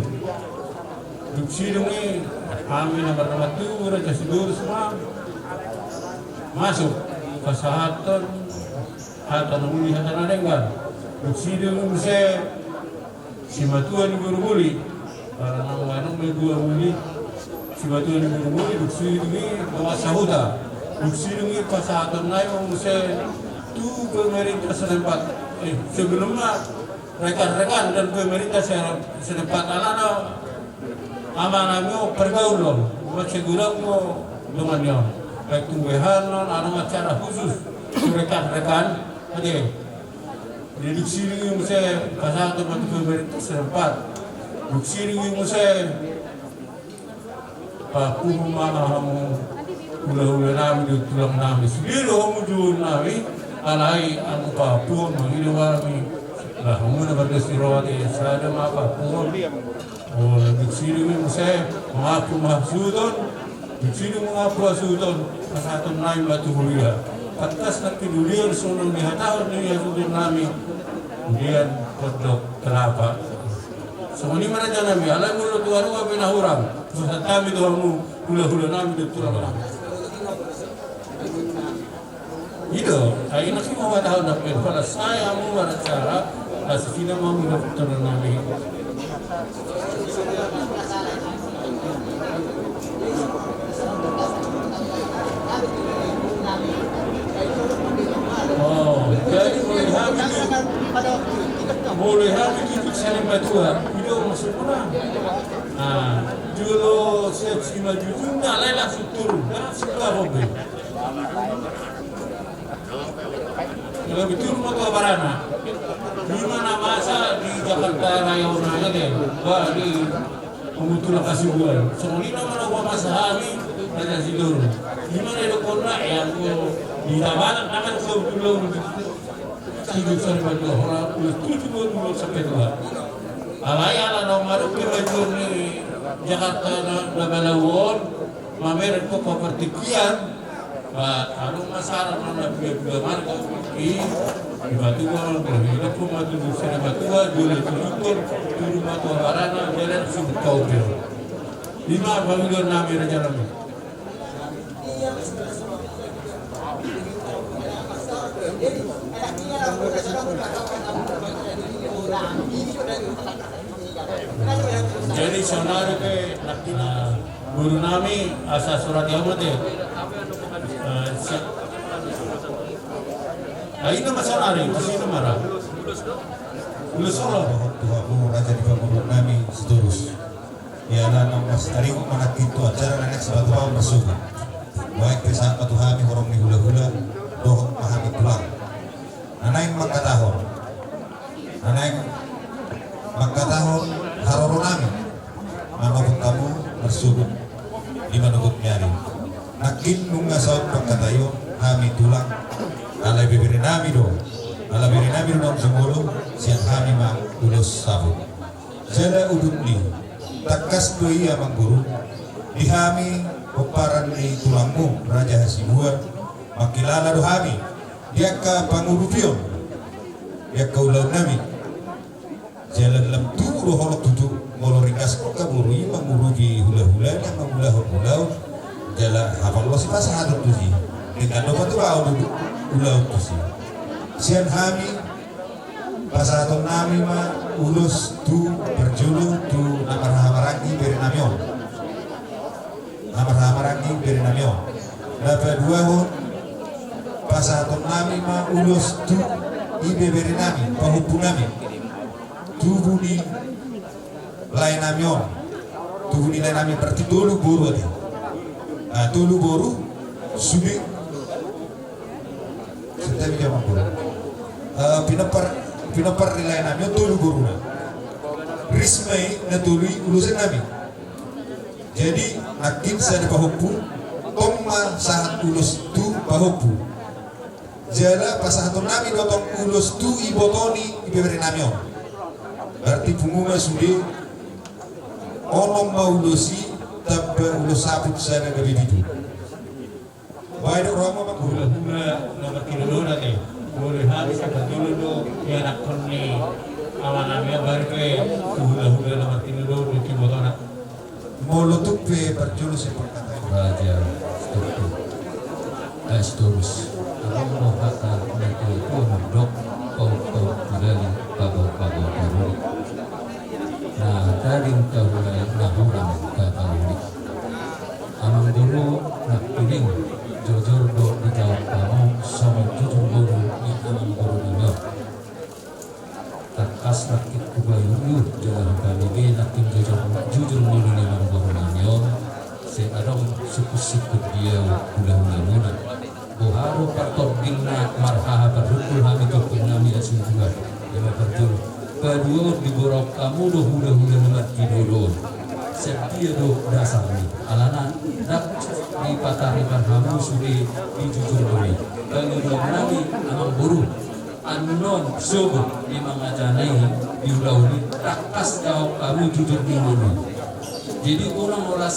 Dung sidung i, hami na marnama tubu Raja Sitorus ma masuk pasahathon hata na uli, hata na denggan. Dung sidung i muse simatua ni boru Boli. Pala na manang ma dua Boli, simatua ni boru Boli, dung sidung i dongan sahuta. Dung sidung i pasahatonna i ma muse tu pemerintah setempat. Eh, sebelumna rekan-rekan dan pemerintah se-, setempat, alana amanami on pargaul do, mansai godang do dongan ni on. Baik tu beha on, adong acara khusus tu rekan-rekan, ate. Jadi dung sidung i muse pasahaton ma tu pemerintah setempat. Dung sidung i muse papuho ma hamu hula-hula nami dohot tulang nami. Sude do hamu juhut nami, alai anggo papuho mangido hami. Lah, hamu na mardos ni roha, ate, sada ma papuho. Oh, dung sidung i muse mangampu ma hasuhuton. Dung sidung mangampu hasuhuton, pasahaton nami ma tu huria. Pantas nangkin huria songon na dihatahon ni hasuhuton nami, huria Pondok Kelapa. Songon i ma raja nami, alai molo tu aruga pe na hurang, pasahat hami tu hamu hula-hula nami dohot tulang nami. I do, ai nangkin ma huhatahon dope, pala sai hamu maracara, na sisina ma hamu dohot tulang nami. Oh, jadi mulai hami tu, mulai hami tu tu saling batua. I do maksudna. Ah, jolo siap sima jujung, na lai langsung turun, langsung ke Bombay. Jolo turun ma tu abarana. Di mana masa di Jakarta Raya on aja deh. Wah, di Pembetulan kasih bulan. Songon i nama na huamasa hami, Raja Sitorus. Di mana dokonna, ya, di Tabanan, nama kebetulan. Tujuh sampai dua orang, tujuh dua puluh sampai dua. Alai ala na maruk ke bajur ni Jakarta na, na balaon, mamerek ko papartikian, ba, anu masalah na, na pia-pia marga, i, i batu gua, i, i, i, batu gua, jole, jole, jole, jole, batu abarana, jole, si bukau, jole. Ima, bagi dua nami, raja nami. Jadi saonari pe nangkin, ah, guru nami asa surat ya mate. Eh, si-, ah, ini mas saonari, di sini marah. Ulos olo. Tuhan, raja di pangurung nami Sitorus. Ia na naung mastaringot ma nangkin tu acara na naeng sipatupaon marsogot. Baen pe sahat ma tu hami horong ni hula-hula, dohot ma hami tulang. Na naeng mangkatahon. Na naeng mangkatahon haroro nami. Manopot hamu marsogot di manogot ni ari. Nangkin nunga saut pangkataion hami tulang. Ala ibebere nami do. Ala bere nami do naung sumolo, sian hami ma ulos saput. Jala udutni, tangkas do i amang guru, di hami pomparan ni tulangmu, Raja Hasibuan, mangkilala do hami, di angka pangurupion, di angka ulaon nami. Jala lam tubu do holong tutu, molo ringkas angka boru i mangurupi hula-hula, na mangulahon ulaon, jala hapal losi pasahaton tusi, denggan do patupaon ulaon tusi. Sian hami, pasahaton nami ma ulos tu parjolo tu na marhahamaranggi bere nami on. Na marhahamaranggi bere nami on. Na paduahon, pasahaton nami ma ulos tu ibebere nami, pahompu nami. Tubu ni lae nami on. Tubu ni lae nami berarti tolu boru ate. Ah, tolu boru, sude. Sentemi dia mangkul. Eh, pinompar, pinompar ni lae nami on tolu boruna. Risma i na tolu i ulosan nami. Jadi, nangkin sada pahompu, tong ma sahat ulos tu pahompu. Jala pasahaton nami do tong ulos tu iboto ni ibebere nami on. Berarti pungu ma sude Onom ma ulos i, tamba ulos saput sada gabe pitu. Baen do roha ma, Amang Boru. Hulahula na martinodohon ate. Boi hami sian parjolo do ianakhon ni amanami on, baen pe tu hulahula na martinodohon dohot ibotona. Molo tung pe parjolo sian parkataan raja, stop. Astorus. Adong do hata na tuatua mandok, pauk-pauk hulali, pagau-pagau hulali. Na tading tahula na hurang tapauli. Amang Boru, nangkining jojor do dijawab hamu songon jujur ngolu ni amang boru nami on. Tangkas nangkin hubahen jala hupamege nangkin jujur, jujur ngolu ni amang boru nami on. Sai adong sungkun-sungkun di ahu hulahulamuna. Boha do partordingna marhaha parhundul hami tu ompung nami Hasibuan? Ima parjolo. Paduahon, diboan hamu do hulahula na martinodohon. Sadia do dasarni? Alana ndang dipatariman hamu sude di jujur ngolu i. Pangidoan nami, amang boru, annon sogot di mangajana i, di ulaon i, tangkas jawab hamu jujur ni ngolu. Jadi unang holan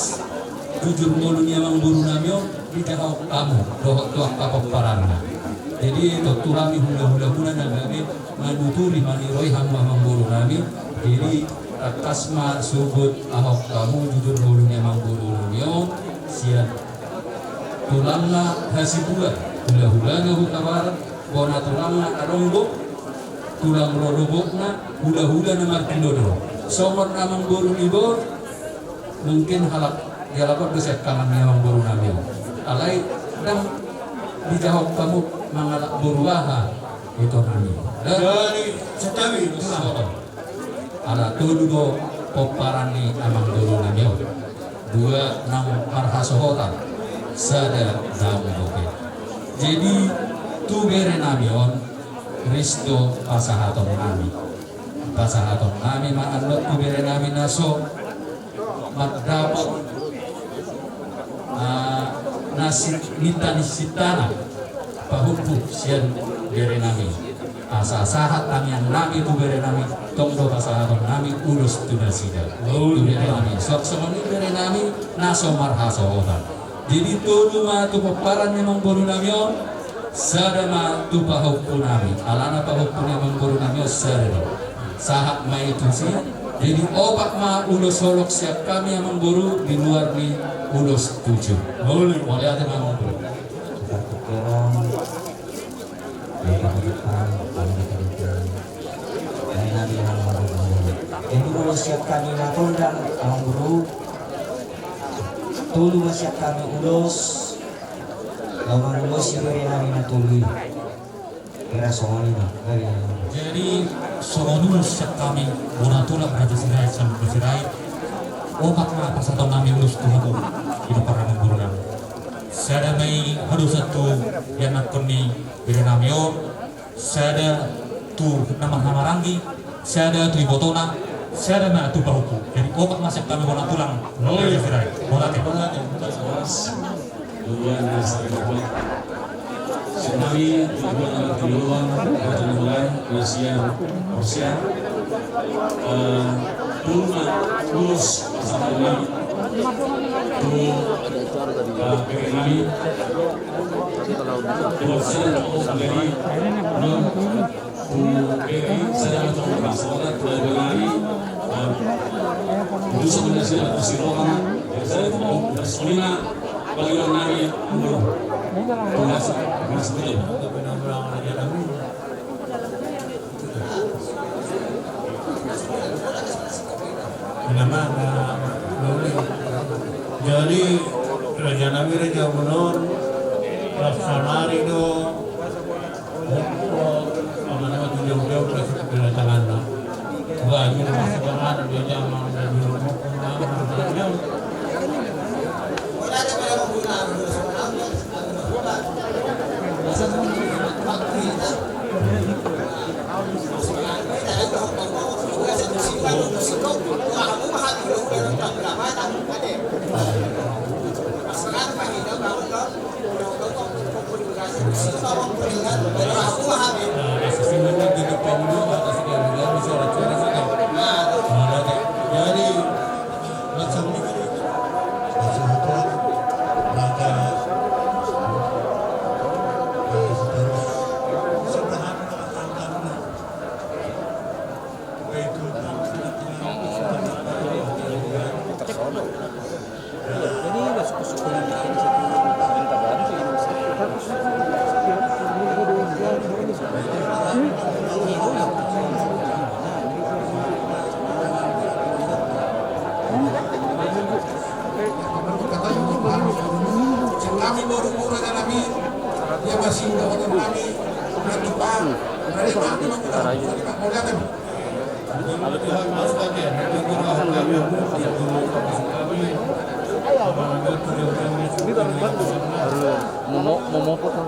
jujur ngolu ni amang boru nami on dijawab hamu dohot tu angka pomparanna. Jadi tontu hami hulahulamuna na gabe manuturi, maniroi hamu amang boru nami. Jadi tangkas ma sogot jawab hamu jujur ngolu ni amang boru nami on sian tulangna Hasibuan, hulahulana Hutabarat, bona tulangna adong do, tulang rorobotna, hulahula na martinodohon. Songon amang boru ni boru, mungkin halak, dihalak on do sian tangan ni amang boru nami on. Alai ndang dijawab hamu mangalap boru aha, ito nami. Jadi, satabi, tulang. Ala tolu do pomparan ni amang boru nami on. Dua naung marhasohotan, sada naung bope. Jadi tu bere nami on, ris do pasahaton nami. Pasahaton nami ma annon tu bere nami na so mandapot, ah, na si-, ninta ni sitana pahompu sian bere nami. Asa sahat tangiang nami tu bere nami, tong do pasahaton nami ulos tu nasida. Oh, tu bere nami. Suang songon i bere nami na so marhasohotan. Jadi tolu ma tu pomparan ni amang boru nami on, sada ma tu pahompu nami. Alana pahompu ni amang boru nami on sada do. Sahat ma i tusi. Jadi opat ma ulos holong sian hami amang boru di luar ni ulos tujuh. Mauliate. Mauliate ma amang boru. Jadi ulos sian hami na tondang amang boru. Tolu ma sian hami ulos. Laho mangulosi bere nami na tolu i. Kira songon i ma. Jadi songon ulos sian hami bona tulang Raja Sirait, Samudra Sirait. Opat ma pasahaton nami ulos tu hamu di pomparan ni amang boru nami. Sada ma i hadosan tu ianakhon ni bere nami on, sada tu na marhahamaranggi, sada tu ibotona, sada ma tu pahompu. Jadi opat ma sian hami bona tulang. Oh, iya. Raja Sirait. Mauliate. Mauliate. Mauliate. Sian hami, tulang na martinodohon, raja ni mulai, na sian, porsian. Eh, tolu ma ulos pasahaton nami tu, eh, bere nami. Ulos sada ma tu bere nami. Ulos sada ma tu bere nami. Ulos sada ma tu bere nami. Ulos sada ma tu bere nami. Ulos sada ma tu bere nami. Jadi raja nami, raja boru on, las saonari do. Amanama tu jauh-jauh, las tu tanganna. Wah, ini masuk ke mana dia, dia mau dari rumah. Jadi Kami boru-boru raja nami, ia masih udah kami, udah tumpah, udah lima, lima bulan, udah lima bulan. Momo, momo potong.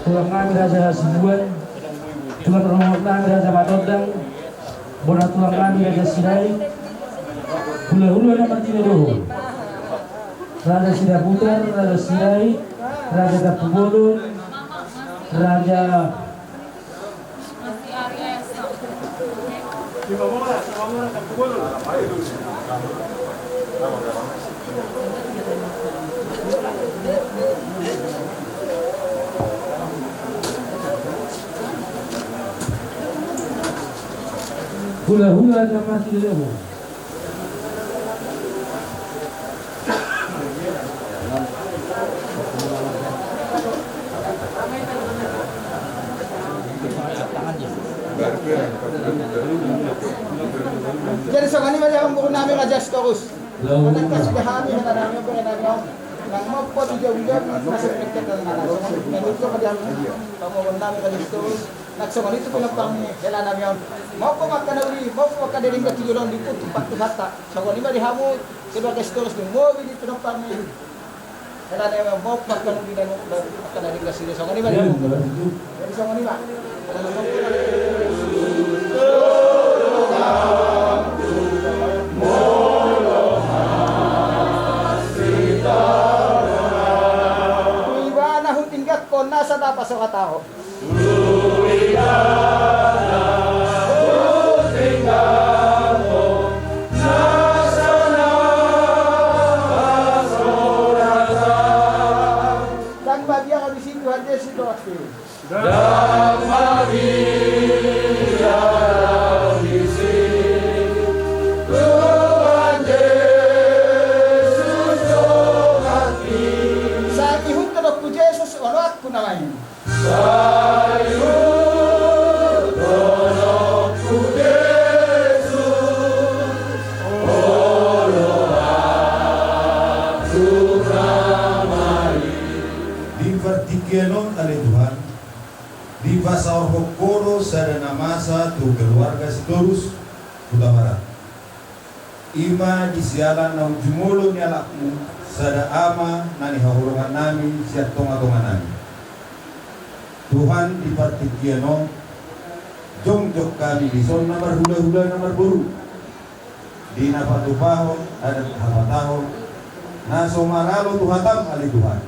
Tulang nami Raja Hasibuan, tulang rorobot nami Raja Matondang, bona tulang nami Raja Sirait, hulahula na martinodohon, Raja Sidabutar, Raja Sirait, Raja Tampubolon, Raja Hulahula na martinodohon. Jadi songon i ma di hamu boru nami Raja Sitorus. Mauliate ma di hami, hata nami, hata nami. Nang mompo tu jabu-jabu, na so pinangketan na, na songon i tu pamoruon nami Kalistus, na songon i tu pinompar ni hela nami on. Mompo ma angka na uli, mompo ma angka na denggan tu joloan, dipunjung Tuhanta. Songon i ma di hamu keluarga Sitorus, di mobil di pinompar ni hela nami on, mompo ma angka na uli, dan angka na denggan tu joloan, songon i ma di hamu. Jadi songon i ma. Ibana hutinggalhon nasa na pasahatahon. Dan badia kami situ hadir situ waktu. Ndang mabiar au disi, Tuhan Jesus donganki. Sai ihut dolokku Jesus oloanku na main. Sai ihut dolokku Jesus oloanku na main. Di partingkian on ale Tuhan, dipasaorhon Ho do sada na masa tu keluarga Sitorus Hutabarat. I ma di siala na jumolo ni anakmu, sada ama na nihaholongan nami sian tonga-tonga nami. Tuhan, di partingkian on, jongjong hami dison na marhula-hula na marboru. Di na patupahon adat hapatahon na so maralo tu hatam ale Tuhan.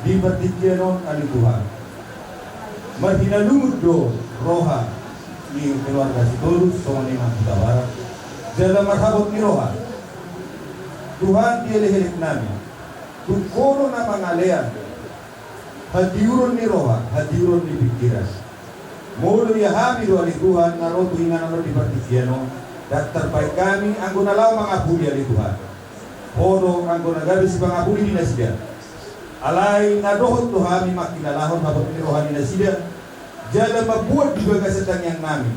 Di partingkian on ale Tuhan, marhinalungun do roha ni keluarga Sitorus songon i nang Hutabarat, jala marhabot ni roha. Tuhan, di elek-elek nami, tung Ho do na mangalean hatiuron ni roha, hatiuron ni pingkiran. Molo ia hami do ale Tuhan na ro tu inganan on di partingkian on, ndang tarbahen hami anggo na laho mangapuli ale Tuhan. Ho do anggo na gabe sipangapuli di nasida. Alai na dohot do hami mangkilalahon habot ni roha ni nasida, jala mambuat di bagasan tangiang nami,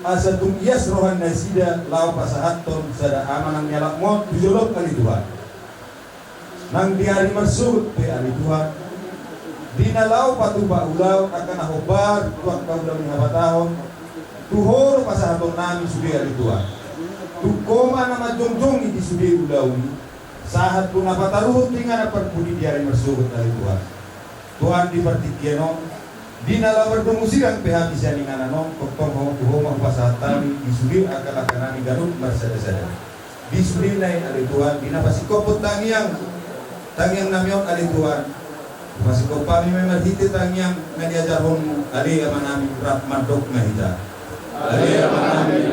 asa tung ias roha ni nasida laho pasahathon sada ama nang ni anakmu on tu jolom ale Tuhan. Nang di ari marsogot pe ale Tuhan, di na laho patupa ulaon angka na hombar tu angka ulaon ni hapatahon, tu Ho do pasahaton nami sude ale Tuhan. Tung Ho ma na manjongjongi di sude ulaon i, sahat tu na pataruhon tu inganan parpudi di ari marsogot ale Tuhan. Tuhan, di partingkian on, di na laho mardomu sirang pe hami sian inganan on, tongtong Ho, tu Ho ma hupasahat hami di sude angka langka nami ganup marsada-sada. Di sude nai ale Tuhan, di na pasingkophon tangiang, tangiang nami on ale Tuhan, pasingkop hami ma i marhite tangiang na niajarhonmu, ale Ama nami, rap mandok ma hita. Ale Ama nami,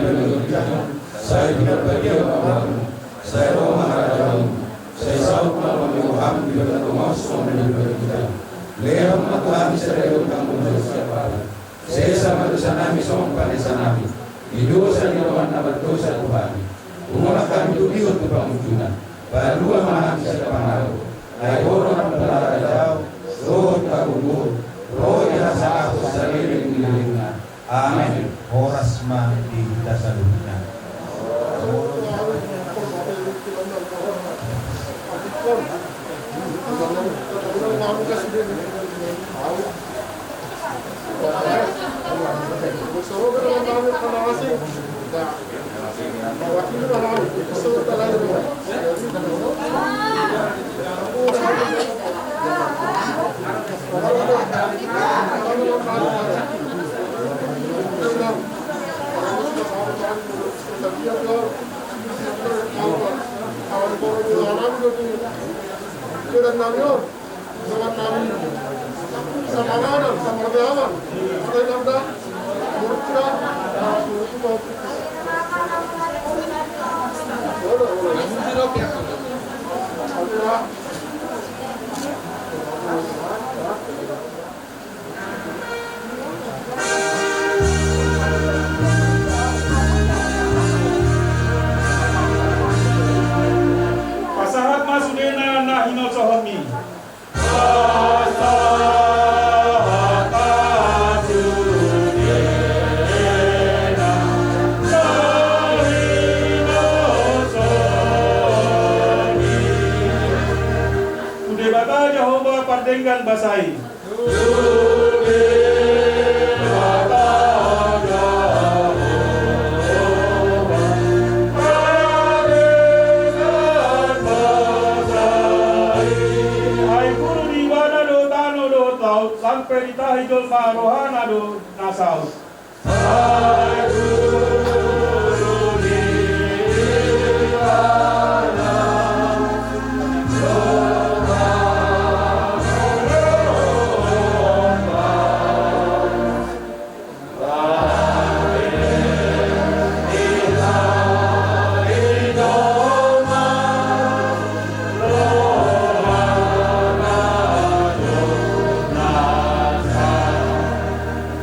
sai pinarbadia ma goarmu, sai ro ma harajaonmu, sai saut ma lomo ni roham di bagasan tonga on songon na di banua ginjang. Lehon ma tu hami sadari on hangoluan siapari. Sesa ma dosa nami songon panesa nami di dosa ni dongan na mardosa tu hami. Unang hami togihon tu pangunjunan. Palua ma hami sian pangago. Ai Ho do na mangalehon harajaon, dohot hagogoon, ro di hasangapon saleleng ni lelengna. Amen. Horas ma di hita saluhutna. Pasahat ma sudena na hinasohonmi. Debata Jahowa pardenggan basa i. Ai guru di Ibana do tano dohot laut, sampe ditahi jolma rohana do na saut.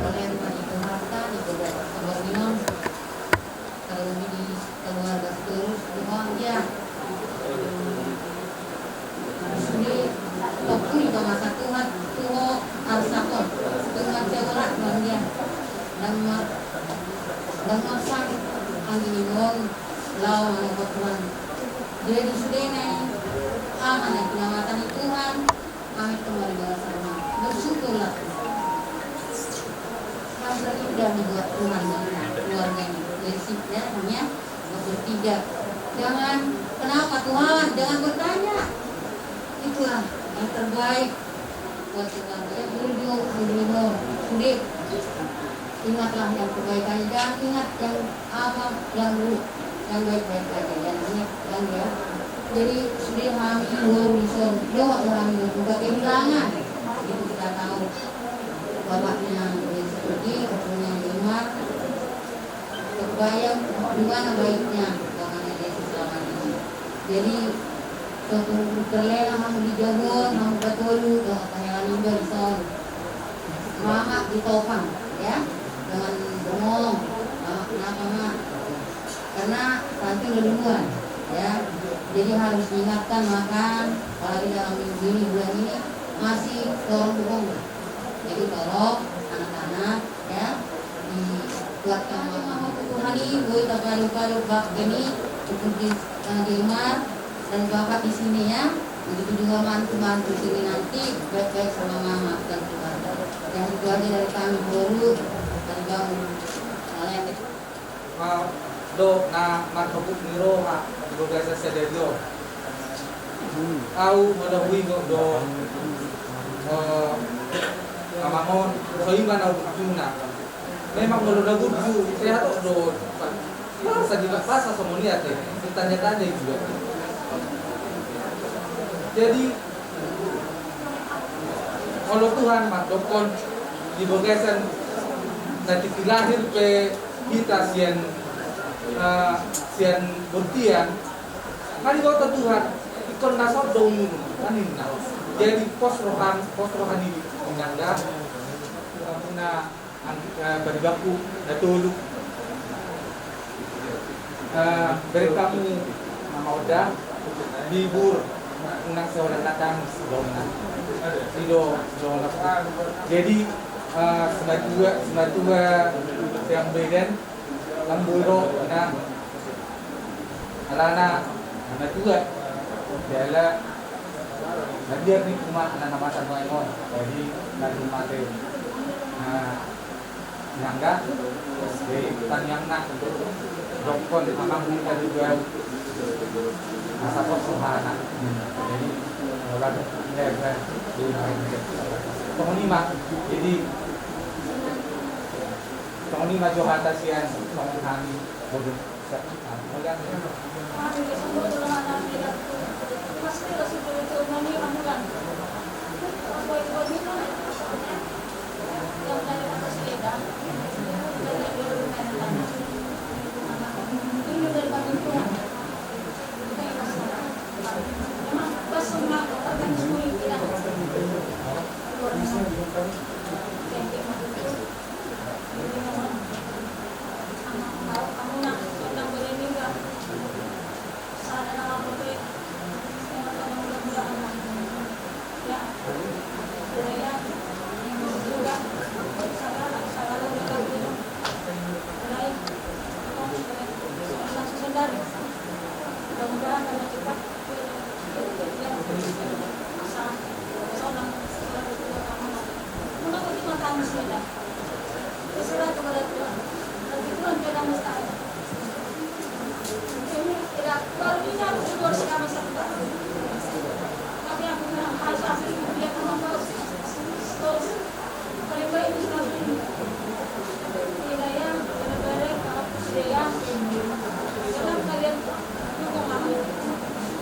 Oleh Tuhan itu harta di bawah di bawah minum, terlebih di keluarga seterus di bawah dia. Sude, toktu di bawah satu hat, tuho arsakon, tuho cewek bawah dia. Dan mar, dan marsang angin ingon lao manogot Tuhan. Jadi sude nai, aha nai pinamatan ni Tuhan, Amin, kembali bawah sana. Bersyukurlah. Yang terindah dibuat Tuhan bagi keluarga ini. Jadi sih, ya, namanya bertiga. Jangan, "Kenapa Tuhan?" Jangan bertanya. Itulah yang terbaik buat keluarga. Yang kedua, yang kedua, sulit. Ingatlah yang kebaikannya, jangan ingat yang apa, yang buruk, yang baik-baik aja, jangan ingat yang, ya. Jadi sude hami dohot dison, dohot hami dohot, nunga kehilangan. Itu kita tahu. Bapakna Yesus pergi, ipunya Imar. Kebayang di mana baiknya bapakna Yesus selama ini. Jadi, so tung terlena hami di jabu on, hami patolu, dohot hela ni dison. Mama di Topang, ya, dengan bengong, mama kenapa, Ma? Karena stunting duluan, ya. Jadi harus diingatkan makan, apalagi dalam minggu ini, bulan ini, masih dorong bengong. Jadi tolong anak-anak, ya, dikuatkan. Mama, Tuhan i, boi tapadu-padu bakti ni, untuk di, eh, di Imar, dan Bapak di sini, ya. Begitu juga mantu-mantu sini nanti, baik-baik sama Mama dan keluarga. Yang itu aja dari kami, boru, dari kamu. Salam. Ma, do, na, marhobuk ni roha, do biasa sadari on. Au, molo huingot do, eh, amang on, so i ma na burjuna. Memang molo na burju, sehat do. Masa di basa songon i ate, bertanya-tanya juga. Jadi, molo Tuhan mandokkon di bagasan na tingki lahir pe hita sian, eh, sian bortian, kan diboto Tuhan, ingkon na saut do umur, kan ninna. Jadi pos roha, pos roha ni inang da, na, eh, paribanku na tolu. Eh, bereng hamu, Mama Oda, bibur, unang seorang datang, sebelumnya. Sido, sido, jadi, eh, simatua, simatua, siang beden, lamburo, na, alana, na tua, jala, na biar ni kuma, anak na masa nuaeng on, jadi, na rumah teh. Nah, Nyangga, jadi tangiangna, dokkon, amang hita di bawah, masa pos rohana. Jadi, orang, ya, ya, di rumah ini. Songon i ma, jadi, songon i ma jo hata sian, songon hami, bodoh. Berserah kepada Tuhan. Bagi Tuhan tidak mustahil. Ini tidak, baru ini aku syukur selama satu tahun. Tapi aku bilang, "Harus aku ikut dia, karena kau terus paling baik itu selalu ini." Tidak, ya, benar-benar kalau aku sudah, ya, senang kalian dukung aku.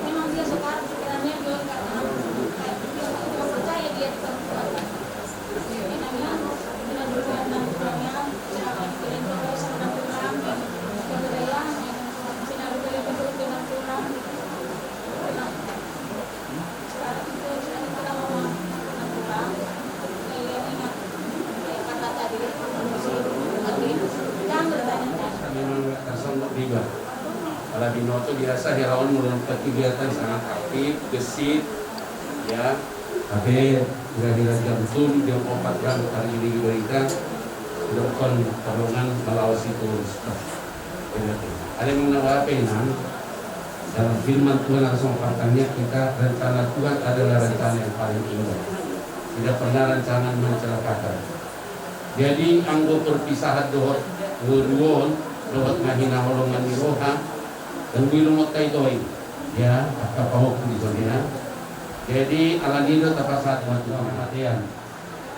Memang dia sekarang pikirannya dia nggak tenang. Kayak dia nggak percaya dia di Tuhan. Memang nggak tersonggok riba. Kalau binoto biasa hela on melakukan kegiatan sangat aktif, gesit, ya. Hape hira-hira jam tolu, jam opat kan targiring di barita, didokkon tardongan molo au situru. Ada yang mau nambah apa, Inang? Dalam firman Tuhan langsung pertanyaan kita, rencana Tuhan adalah rencana yang paling indah. Tidak pernah rancangan mencelakakan. Jadi anggo perpisahan dohot ngolu on, dohot na hinaholongan ni roha, dan gue lumot kai toi. Ya, angka pahompu di son, ya. Jadi, alani i do tapasahat ma Tuhan hamatean.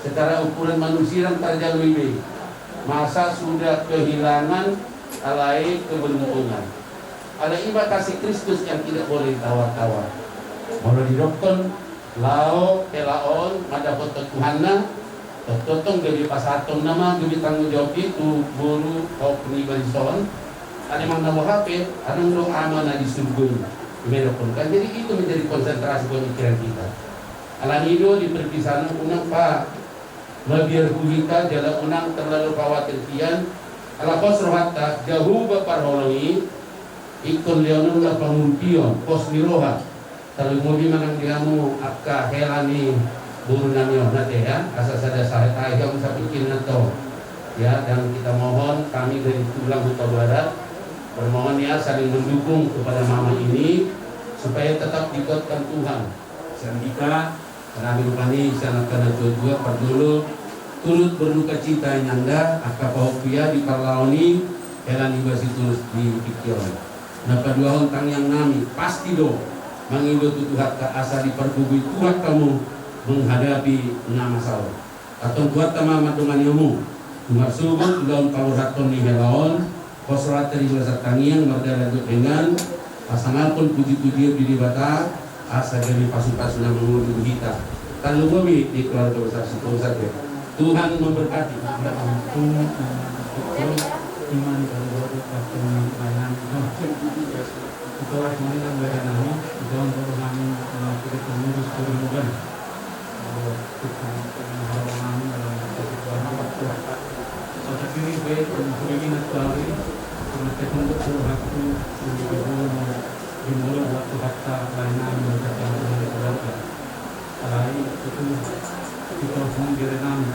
Secara ukuran manusia ndang tarjalo i be. Masa sudah kehilangan, alai keberuntungan. Alai i ma kasih Kristus yang tidak boleh ditawar-tawar. Molo didokkon, laho hela on mandapothon Tuhanna, tongtong gabe pasahatonna ma, gabe tanggung jawab i tu boru pahompu niba di son. Alai manang na boha pe, adong do Ama na di surgo i. Didokkon kan, jadi itu menjadi konsentrasi pemikiran kita. Alani i do di perpisahan unang pa mabiar hita jala unang terlalu khawatir hian, ala pos rohanta, Jahowa parholong i, ingkon lehonon na pangurupion, pos ni roha. Tarlumobi manang di hamu angka hela ni boru nami on, ate, ya, asa sada sahat aja, asa pikir na to. Ya, dan kita mohon, kami dari Tulang Hutabarat, bermohon ya, saling mendukung kepada mama ini, supaya tetap dikuatkan Tuhan. Sian hita, Rami rupani sian angka na tua-tua, parjolo, turut berduka cita inanda, angka pahompu i di parlahon i, hela niba Sitorus di tingki on. Na paduahon tangiang nami, pasti do, mangido tu Tuhanta asa dipargogoi Tuhan hamu menghadapi na masa on. Antong Tuhanta ma mandongani hamu, tu marsogot ulaon paborhathon ni hela on, pos rohanta di bagasan tangiang, mardalan dohot denggan, pasangaphon puji-pujian di Debata, asa gabe pasu-pasu na mangolu tu hita. Tarlumobi di keluarga besar Sitorus ate. Tuhan memberkati. Ito, mauliate ma di bere nami, ito, mauliate ma di bere nami. Alai ito, ito, songon i bere nami.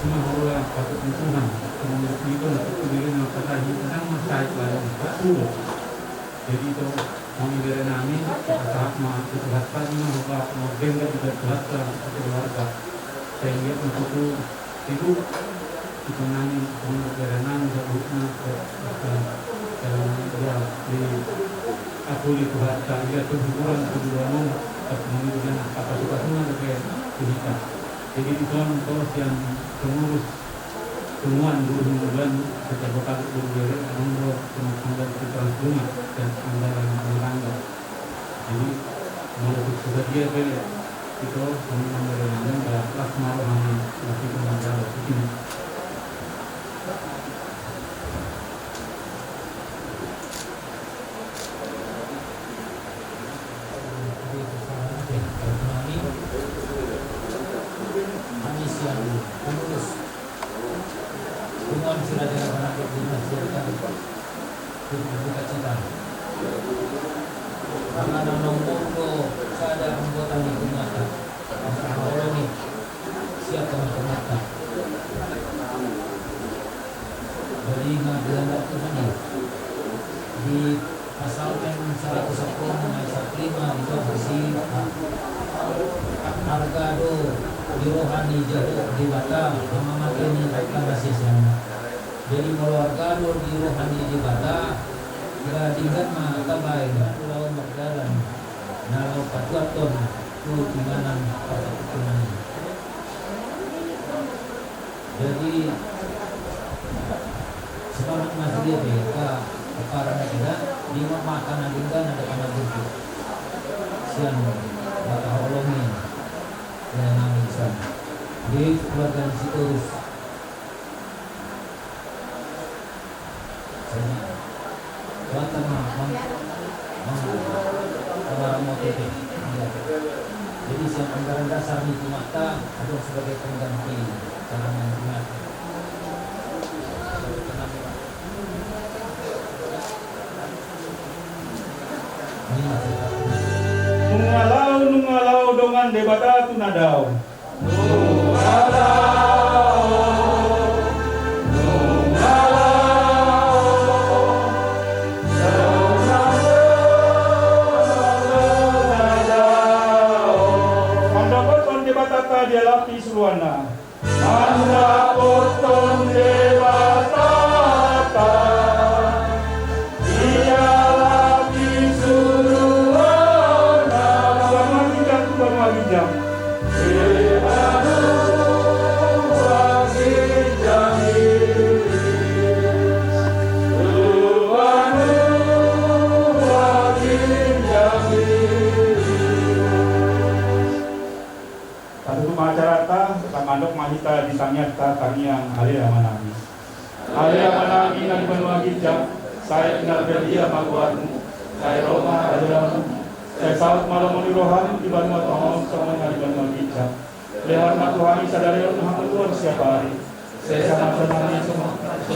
Ima huroha patut ni Tuhan, songon i ito, na tutu bere na patahi, ndang mansai lain. Jadi ito, songon i bere nami, pasahat ma tu Tuhanta, ima huroha mardenggan di Tuhanta, tu keluarga. Sehingga na tutu, Ibu, ito nami, songon i bere nami, saluhutna, dalam dia di aku di Tuhanta, ia penghiburan kedua nong, pas menunjukkan apa suka semua ke hita. Jadi di son, sian pengurus, semua guru hubungan, kita bakal berbeda, nonggo, semua tanggal kita rumah, dan anggaran rumah tangga. Jadi, molo tung suda dia pe, ito, kami memberi nama, ya, las maro kami, nanti kami jalan, begini. Kami sian pengurus Hubungan si Raja Raja Nangkep di Mas Jerka. Berduka cita. Karena nang nongkrong do sada anggota ni jemaat. Karena orang ni siapa macam apa. Jadi, nggak dilanggar Tuhan ya. Di Psalmen seratus sepuluh ayat satu lima, itu berisi, ah, harga do di roha ni Jahowa Debata, Ama mate ni angka na sisean. Jadi molo arga do di roha ni Debata, ga denggan ma tabaen ulaon mardalan na laho patuathon tu inganan parsakutunan i. Jadi semangat ma sude be angka para na ida, di ma angka na denggan, angka na burju. Sian mata holong ni nami di sana. Di keluarga Sitorus. Jadi, Tuhan sama, sama, sama, sama Ramo T V. Iya. Jadi, siap anggaran dasar di Jumata, ada sebagai pengganti cara main Jumat. Ini masih Nunga laho, nunga laho dongan Debata tu na dao. Mandapothon Debatanta di alap ni suruanna. Mandapothon Debatanta. Ia lagi suruhan. Banua ginjang, banua ginjang. Banua ginjang. Banua ginjang. Tatutup ma acaranta, tangkas mandok ma hita di tangiangta, tangiang Ale Amanami. Ale Amanami na di banua ginjang, sai pinarbadia ma goarmu, sai ro ma harajaonmu, sai saut ma lomo ni roham di banua tonga on songon na di banua ginjang. Lehon ma tu hami sadari on hangoluan siapari. Sesa ma songon i songon i.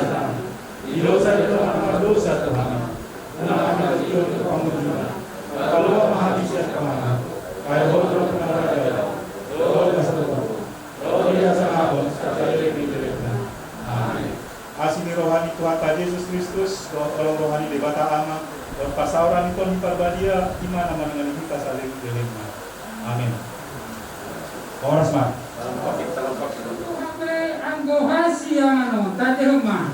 Di dosa di hami na mardosa tu hami. Unang hami togihon tu pangunjunan. Palua ma hami sian pangago. Ai Ho do harajaon, dohot hasangapon, dohot hasangapon saleleng ni lelengna. Amin. Asi ni roha ni Tuhanta Jesus Kristus, dohot holong roha ni Debata Ama, dohot pasaoran ni Tondi Parbadia, i ma na manangihon hita saleleng ni lelengna. Amin. Horas ma. Tuhan pe anggo hasiangan on, tadehon ma.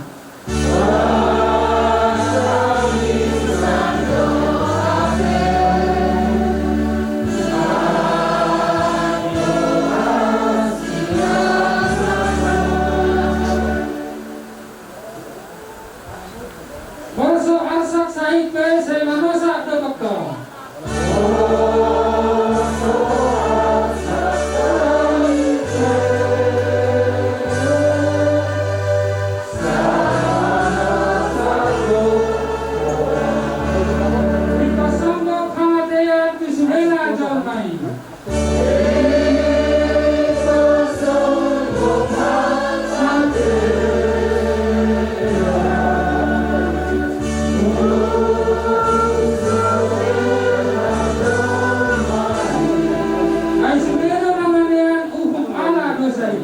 Molo so arsak sahit pe sai manosak do tongtong. Dipasonggop hamatean tu sudena jolma i. Ai sude do na manean uhum ala dosa i.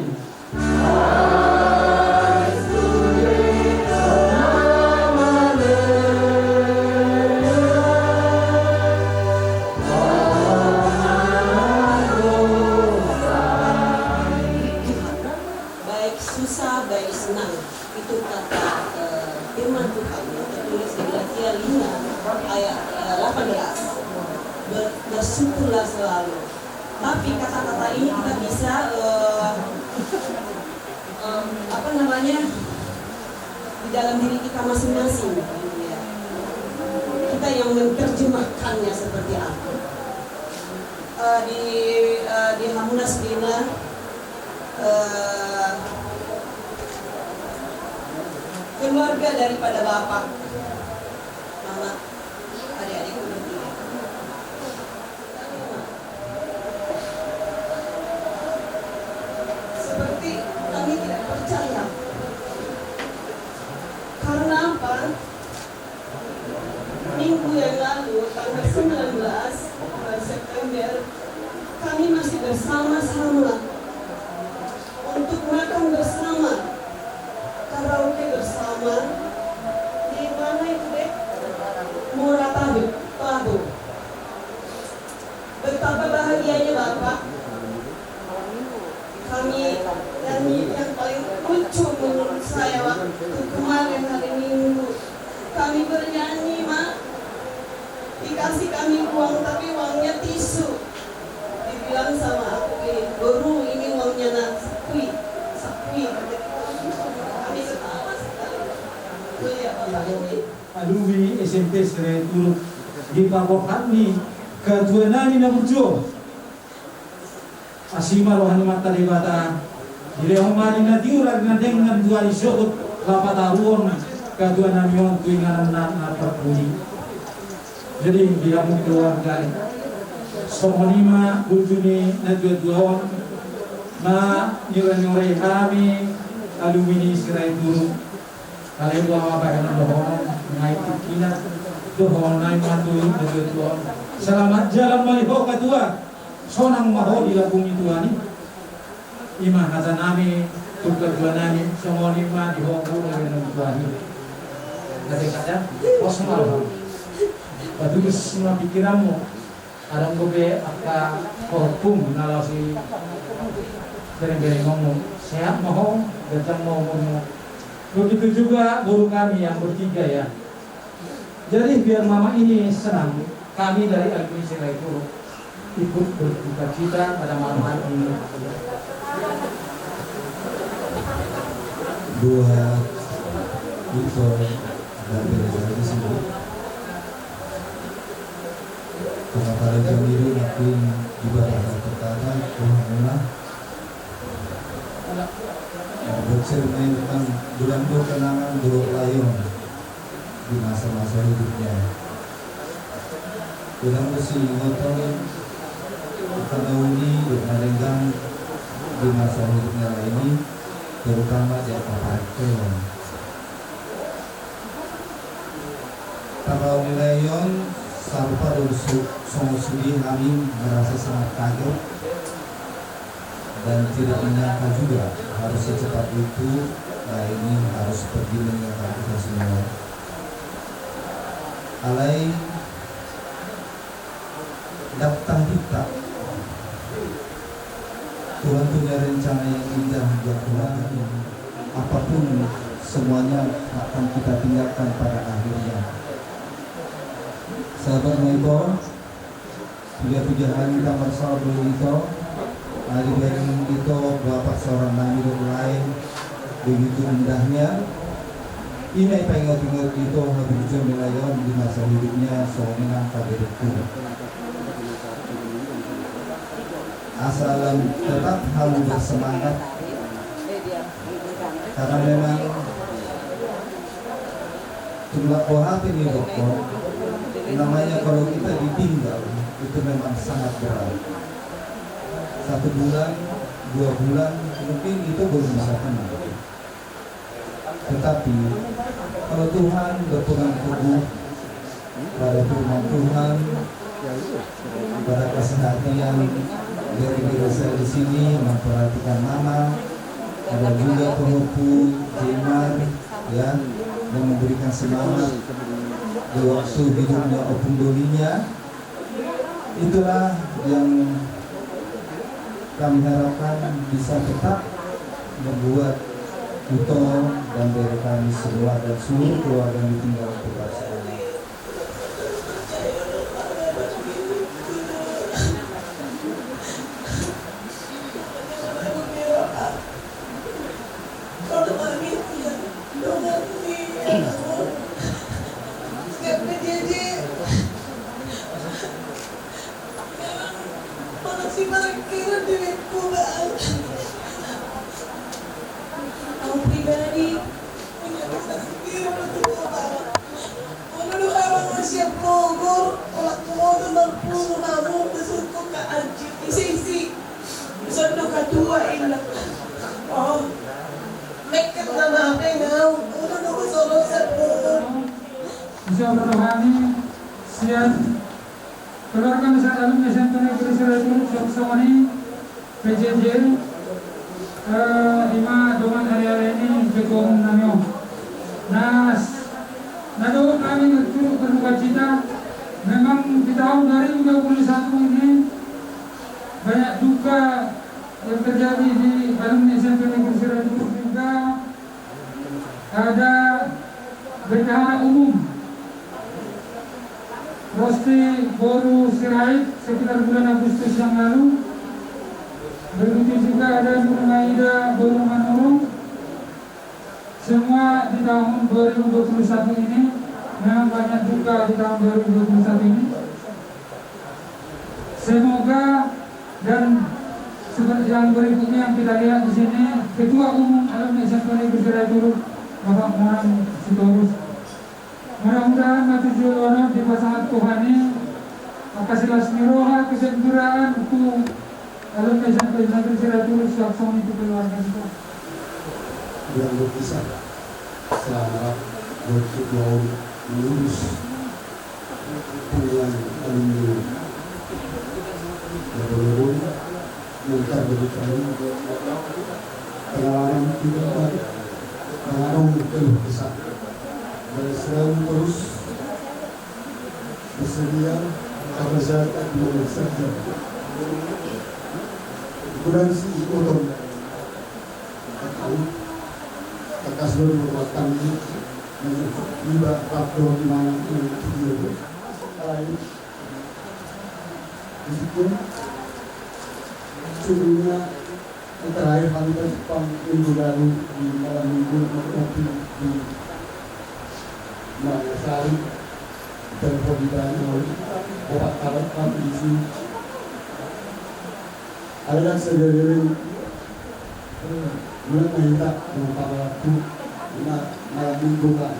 Baik susah, baik senang. Itu kata, eh, firman Tuhan yang tertulis di Galatia lima ayat, eh, delapan belas. Ber-, bersyukurlah selalu. Tapi kata-kata ini kita bisa, eh, em, apa namanya, di dalam diri kita masing-masing, gitu ya. Kita yang menerjemahkannya seperti apa. Eh, di, eh, di hamu na sudena, eh, keluarga daripada bapak, mama, adik-adikku bertiga. Seperti kami tidak percaya. Karena apa? Minggu yang lalu, tanggal sembilan belas bulan September, kami masih bersama-sama untuk makan bersama, karaoke bersama. Di mana itu, Dek? Yang paling lucu menurut saya waktu kemarin hari Minggu, kami bernyanyi, Mak, dikasih kami uang, tapi uangnya tisu. Dibilang sama aku gini, "Boru, ini uangnya nak sakui, sakui," kata dia. Kami ketawa sekali melihat bapak ini. Alumni S M P Sirait Turuk, di paboahan ni ketua nami na burju on. Asi ma roha ni Amanta Debata, dilehon ma ari na tiur, ari na denggan tu ari sogot, laho pataruhon ketua nami on tu inganan na, na parpudi. Jadi, di hamu keluarga i, songon i ma burju ni natuatua on, na niurangiurai hami alumni Sirait Turuk. Alai boha ma bahenon dohonon, nunga i tingkina dohonon nami ma tu natuatua on. Selamat jalan ma di ho ketua. Sonang ma ho di lambung ni Tuhan i. I ma hata nami tu ketua nami, songon i ma di ho, bahenon ni Tuhan i. Gabe kada pos ma ho. Patulus ma pikiranmu. Adong dope angka pahompu na laos i bereng-berengonmu, sehat ma ho, ganjang ma umurmu. Begitu juga boru kami yang bertiga, ya. Jadi, biar mama ini senang, kami dari alumni Sirait Turuk ikut berduka cita pada malam hari ini. Buat Ito dan Bebe di sini. Karena pada jam ini mungkin ibadah berkata, Tuhan mula. Bercermin tentang bulan berkenangan Bro Lion di masa-masa hidupnya. Ulang besi ngoton, karena uni, dan denggan di masa hidupnya lah ini, terutama di apa pakai. Tahu nilai on, sarupa do su-, songon sude hami merasa sangat kaget dan tidak menyangka juga harus secepat itu, nah, ini harus pergi meninggalkan kita semua. Alai, daptar kita. Tuhan punya rencana yang indah buat keluarga ini. Apapun, semuanya akan kita tinggalkan pada akhirnya. Sahabat Maibor, tiga-tiga hari kita bersama Ito, hari ini Ito, bapak seorang nami dan lain, begitu indahnya. Ini paingat-ingat Ito, habis jam nilai on di masa hidupnya, songon i nang kaderekku. Asal tetap hamu bersemangat. Karena memang tulak boha pe ni dokter, namanya kalau kita ditinggal, itu memang sangat berat. Satu bulan, dua bulan, mungkin itu belum bisa tenang. Tetapi, kalau Tuhan berpegang teguh pada firman Tuhan, pada kesehatan, dari diri saya di sini memperhatikan mama, ada juga pahompu Jemar, ya, yang memberikan semangat di waktu hidupnya Opung Dolinya. Itulah yang kami harapkan bisa tetap membuat Ito dan Bere kami semua dan seluruh keluarga yang ditinggal tetap semangat. Au pribadi punya rasa sendiri untuk Bapak. Ono do hamu na siap mogor, olat motor marpuru hamu, bersungkun ka anjir isi-isi. Sondo katua inna. Oh. Mekket na mate ngau, ono do solo sepuluh. Bisa berrohani, siap. Keluarga besar alumni S M P Negeri Sirait Turuk, songon i, P J J, eh, ima dongan ari-ari ini ketua umum nami on. Nah, na dohot kami turut berduka cita, memang di tahun dua ribu dua puluh satu ini banyak duka yang terjadi di alumni S M P Negeri Ada bendahara umum, Rosti boru Sirait, sekitar bulan Agustus yang lalu. Begitu juga ada Nur Maida boru Manurung. Semua di tahun dua ribu dua puluh satu ini memang banyak duka di tahun dua ribu dua puluh satu ini. Semoga dan seperti yang berikutnya yang kita lihat di sini, Ketua Umum Alumni S M P Negeri Sirait Turut, Bapak Moran Sitorus. Mudah-mudahan na tu joloan on dipasahat Tuhan i angka silas ni roha, kesejahteraan tu alumni S M P Negeri Sirait Turut, suang songon i tu keluarga kita. Yang berkisah selamat untuk mau lulus hubungan alumni. Ya, walaupun mungkin begitu pengalaman tidak ada, pengalaman keluh kesah. Dan selalu terus bersedia karena saya tak mau saja. Kemudian si Oton, aku, kakak sudah berumah tangga, dan tiba waktu di mana itu dia. Lain. Meskipun sebelumnya terakhir kali ke Jepang minggu lalu di malam minggu, waktu di Makassar, telepon di Bali, bapak kawan kami di sini. Ada kan saudara yang bulan minta dengan Pak Waktu, malam minggu, Pak.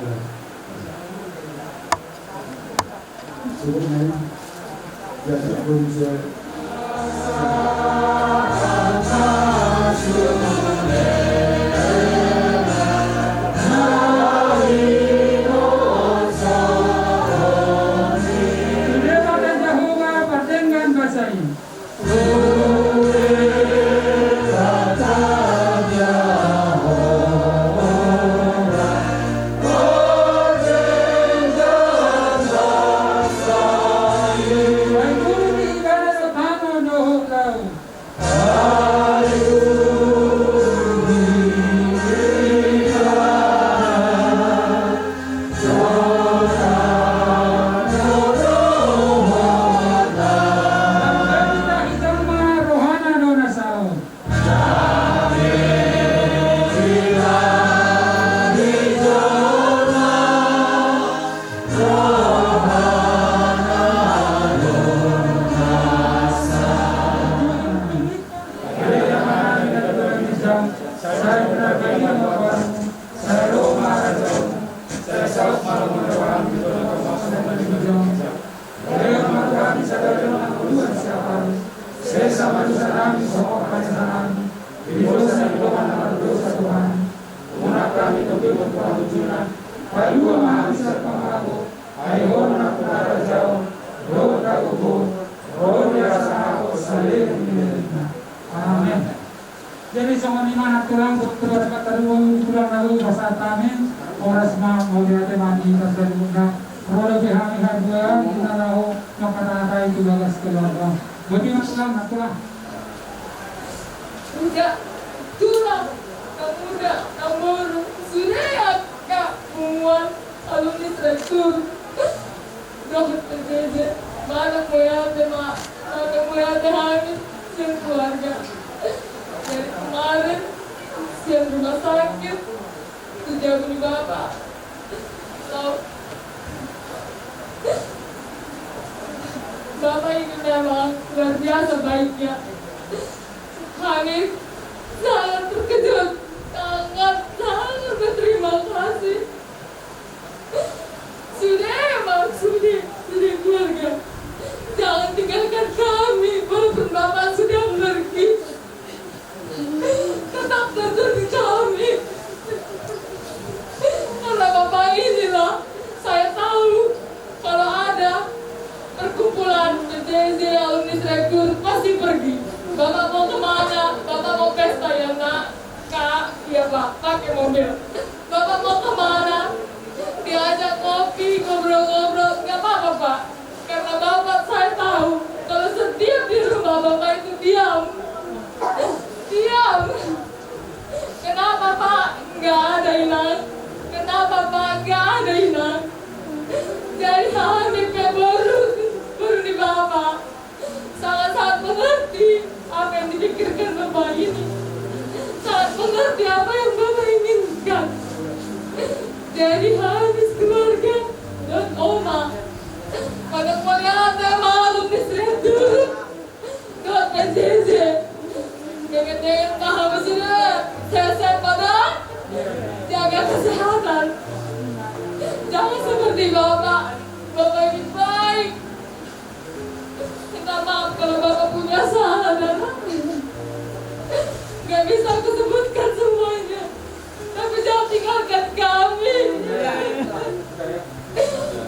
Sesa ma dosa nami songon panesanami di dosa ni dongan na mardosa tu hami. Unang hami togihon tu pangunjunan, palua ma hami sian pangago, ai Ho do nampuna harajaon dohot hagogoon dohot hasangapon saleleng ni lelengna. Amen. Jadi songon i ma nang tulang, tulang na boi pasahat hami, horas ma, mauliate ma di tarjaringkon na ro dope hami haduan di na laho mangkatahon hata i tu bagas keluarga. Boti ma tulang, nang tulang. Uda, tulang, na muda, na boru, sude angka punguan alumni Sirait Turut dohot P J J, manang mauliate ma, manang mauliate hami sian keluarga. Dari kemarin sian rumah sakit tu jabu ni Bapak. Lalu Bapak ini memang luar biasa baiknya. Kami sangat terkejut, sangat, sangat berterima kasih. Sude, Bang, sude, sude keluarga. Jangan tinggalkan kami, walaupun Bapak sudah pergi. Tetap terjun di kami. Karena Bapak inilah, saya tahu kalau ada perkumpulan P J J alumni Sirait Turut pasti pergi. Bapak mau kemana? Bapak mau pesta ya, Nak? Kak, iya, Pak, pakai mobil. Bapak mau kemana? Diajak ngopi, ngobrol-ngobrol, nggak apa-apa, Pak. Karena Bapak, saya tahu kalau setiap di rumah Bapak itu diam. Diam. Kenapa, Pak? Nggak ada, Inang. Apa maka ada inang? Jadi hami pe boru, boru ni bapa. Sangat-sangat mengerti apa yang dipikirkan bapa ini. Sangat mengerti apa yang bapa inginkan. Jadi hami sekeluarga dan oma. Pada melihat malam istri itu. Dohot P J J. Kepentingan tahu sudah. Sehat-sehat pada. Jaga kesehatan. Jangan seperti bapak. Bapak ini baik. Minta maaf kalau bapak punya salah dan nggak bisa aku sebutkan semuanya. Tapi jangan tinggalkan kami.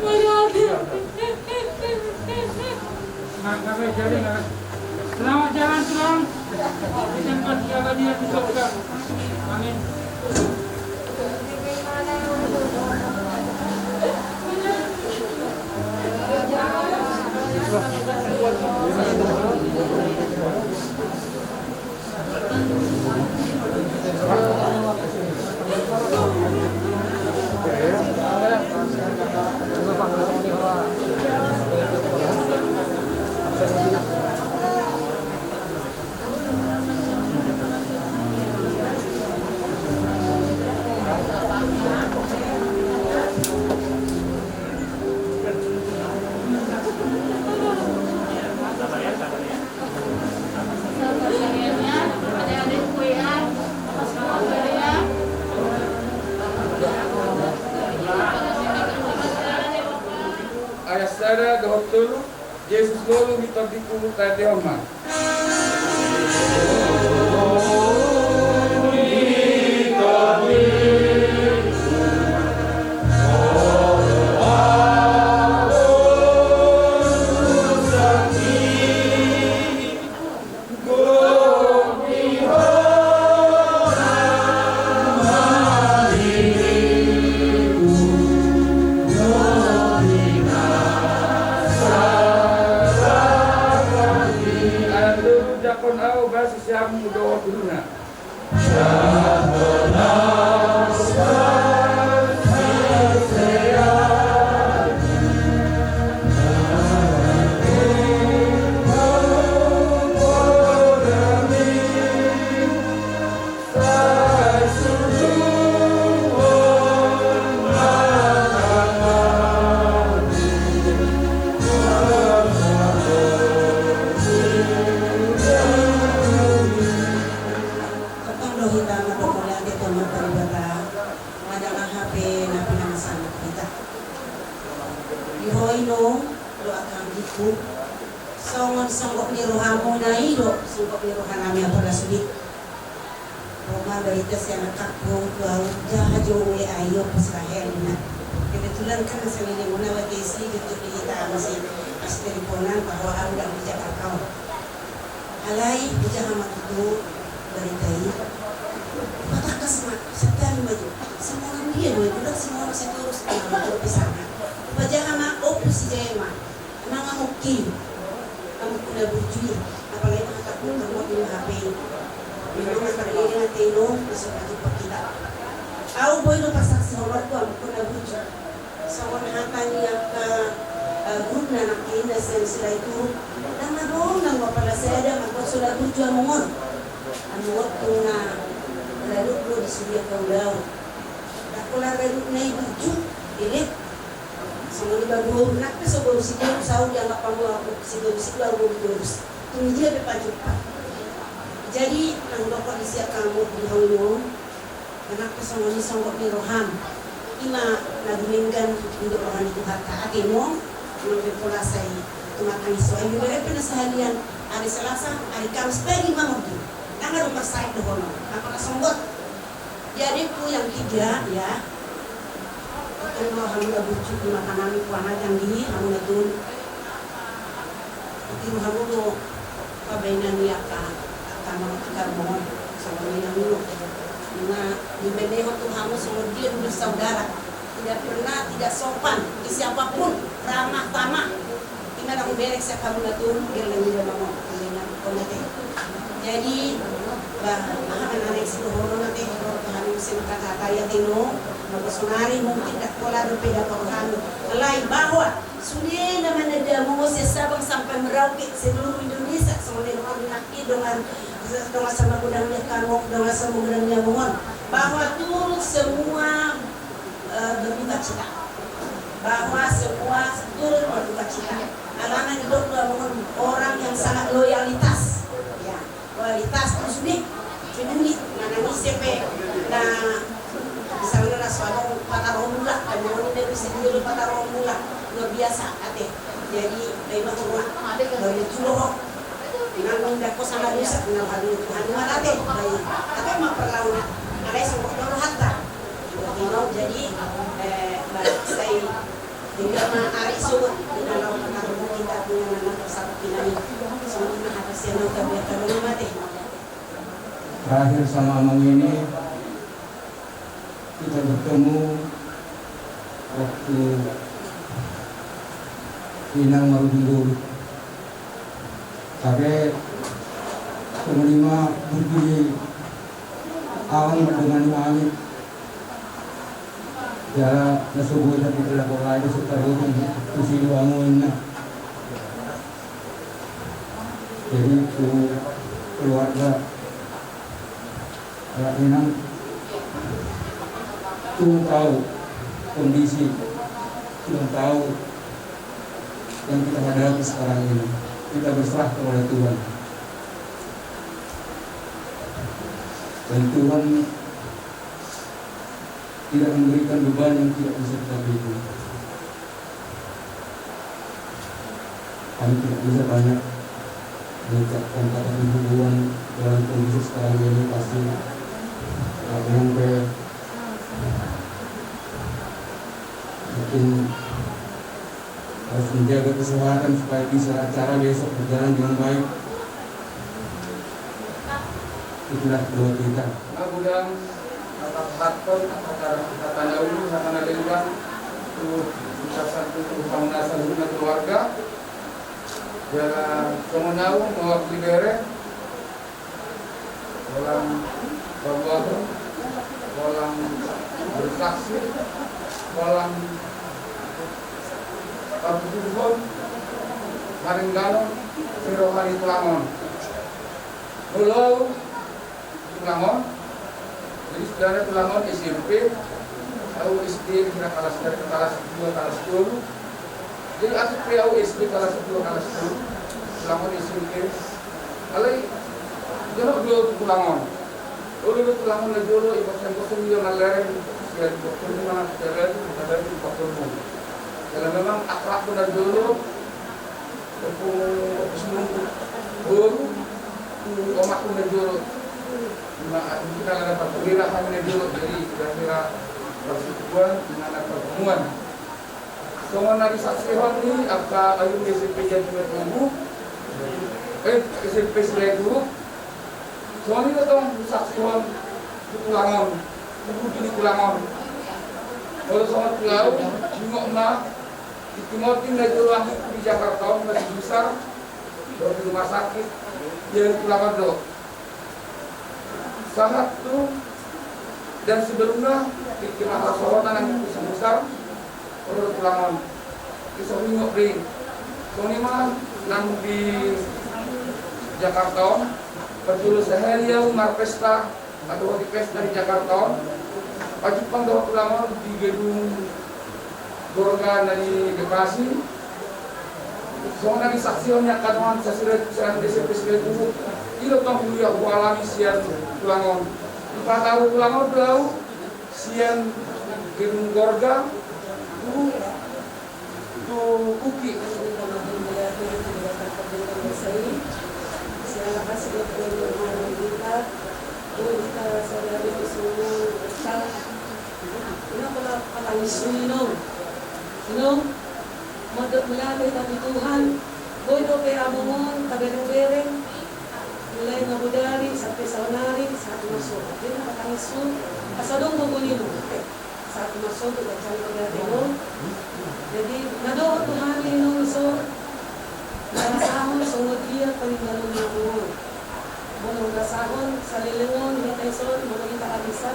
Makasih. Nah, kami jadi, nah. Selamat jalan, Tulang. Di tempat abadi di surga. Amin. Ayat sada dohot tolu. Jesus ngolu di tondi kubur, tadehon ma. Anak tolu, jangkon ahu basa siamun dohot guruna. Tongtong do hita mandok mauliate tu Amanta Debata, manang aha pe na pinasangap hita. Di ho i nuaeng, dohot angka anggingku, songon songgop ni rohamuna i do songgop ni rohanami, apala sude. Ro ma barita sian angkangku tu ahu, jaha jo ue ai, ompus lahe ninna. Kebetulan kan na saleleng on ahu ate isi, jotjot di hita muse pas teleponan bahwa ahu dang di Jakarta on. Alai hujaha ma tutu barita i. Patangkas ma, santabi ma jo. Simonon dia do i, godang simonon Sitorus, na mangkop di sana. Hupajaha ma, ompus si Jae ma. Emang amongki, amongku na burju i, apalagi mangkatangkon ma di H P i. Memang na pargele na teno, na so pajumpang hita. Ahu boi do pasaksihononku amongku na burju. Songon hata ni angka, eh, guruna nangkin na sian Silahi Turuk. Ndang na bohong nang apala sada, mangkok so na burju among on. Among on tung na radot do di sude angka ulaon. Ndang pola radotna i burju, elek. Songon i ma boru, nang pe so boru Sitorus, ahu dianggap hamu Sitorus i, ahu boru Torus. Tung dia pe pajumpang. Jadi, nang dokon di sian hamu di hamu on, nang pe songon i songgop ni roham. I ma na dumenggan didok roha ni Tuhanta, ate nuaeng, nang pe pola sai tumatangis ho. Ai dibereng pe na sahalian, ari Selasa, ari Kamis, pagi ma modi. Nang adong parsahit dohonon, apala songgop. Di adekku yang tiga, ya. Kan do hamu na burju di mata nami, puana jang di hamu na tolu. Tiru hamu do pambahenan ni angka, angka na tinggal mohon, songon i nang ulu. Nunga dibahen ho tu hamu songon dia dulu saudara. Tidak pernah tidak sopan di siapapun, ramah tamah. Ima na hubereng sian hamu na tolu, biar lagi dia ngomong. Jadi, bah, aha na naeng sidohonon ate, dohot hami Singkat hata ya tino, maka sonari mungkin tak pola dope dapat rohani. Alai bahwa sudah nama nada mau siasabang sampai Merauke seluruh Indonesia, semuanya dengan laki, dengan, dengan sama gudangnya kangok, dengan sama gudangnya mohon, bahwa turut semua, eh, berduka cita, bahwa semua turut berduka cita. Alana didok dua mohon orang yang sangat loyalitas, ya. Kualitas tu sude, peduli, manang ise pe na misalna na so adong pataruhon mulak, na molo ninna bisa dua do pataruhon mulak, luar biasa ate. Jadi na ima hurua, baru tu dohot nang dako sama dosa, nang hadu Tuhan ma ate, baik ate ma perlawanan. Alai songkok do rohanta. Jadi, eh, baik sai Terakhir sama Amang ini, kita bertemu waktu Inang marujung dulu. Tapi kemudian bujui awan dengan langit. Jala na so boi hita laho lagi sekarang tu si luangon na. Jadi tu keluarga, eh, Inang, Tuhan tahu kondisi, Tuhan tahu yang kita hadapi sekarang ini. Kita berserah kepada Tuhan. Dan Tuhan tidak memberikan beban yang tidak bisa kita pikul. Kami tidak bisa banyak mengucapkan kata dukungan dalam kondisi sekarang ini, pasti kami yang pe mungkin harus menjaga kesehatan supaya bisa acara besok berjalan dengan baik. Itulah doa kita. Nah, mudah-mudahan atas harapan, atas harapan, atas harapan, tu ucapan tu panguna saluhutna keluarga. Jala songon au mewakili bere, holan berbohong, holan bersaksi, holan partuturon, maringgalo, si roha ni tulang on. Molo au, tulang on. Jadi sebenarnya tulang on S M P, au S D, kira kelas, dari kelas dua, kelas tolu. Jadi asik pe au S D kelas dua, kelas tolu. Tulang on S M P. Alai, jonok do tulang on. Olo do tulang on na jolo, ipas yang kosong dia na lereng, sian kosong mana, sian lereng, sian lereng, kosong. Kalau memang akrab na jolo, tepung opus nunggu boru, tu omakku na jolo. Nah, kita ada perwira kami na jolo, jadi kira-kira persekutuan, di mana pertemuan. Songon na disaksihon ni angka ayu S M P Jati Tugu, eh, S M P Silahi Tugu. Songon i do tong disaksihon tu tulang on, tu bujui ni tulang on. Molo songon tu au, ingkon ma, di Timor di na jolo angka di Jakarta on masih besar, di rumah sakit, dia tulang on do. Sahat tu, dan sebelumnya di kemah rasohotan yang besar, olo do tulang on. Di Soringo Ring. Songon i ma nang di Jakarta on, parjolo sahali au marpesta, atau di pesta di Jakarta on, pajumpang dohot tulang on di gedung Gorga na di Bekasi. Songon na disaksihon ni angka dongan sasira sian S M P Silahi Tugu. I do tong hualami sian tulang on. Dipataru tulang on do au sian gedung Gorga tu, tu Uki. Ino pola patangisu, Inong. Inong, mandok mauliate hita tu Tuhan, boi dope among on tabereng bereng, mulai na bodari sampe saonari, sahat tu marsogot. Jadi patangisu, asa adong gogo ni Inong. Sahat tu marsogot, baca mauliate, Inong. Jadi na dohot tu hami, Inong, so, na rasahon songon dia panindalan ni among on. Molo rasahon saleleng on hita ison, molo hita arisan,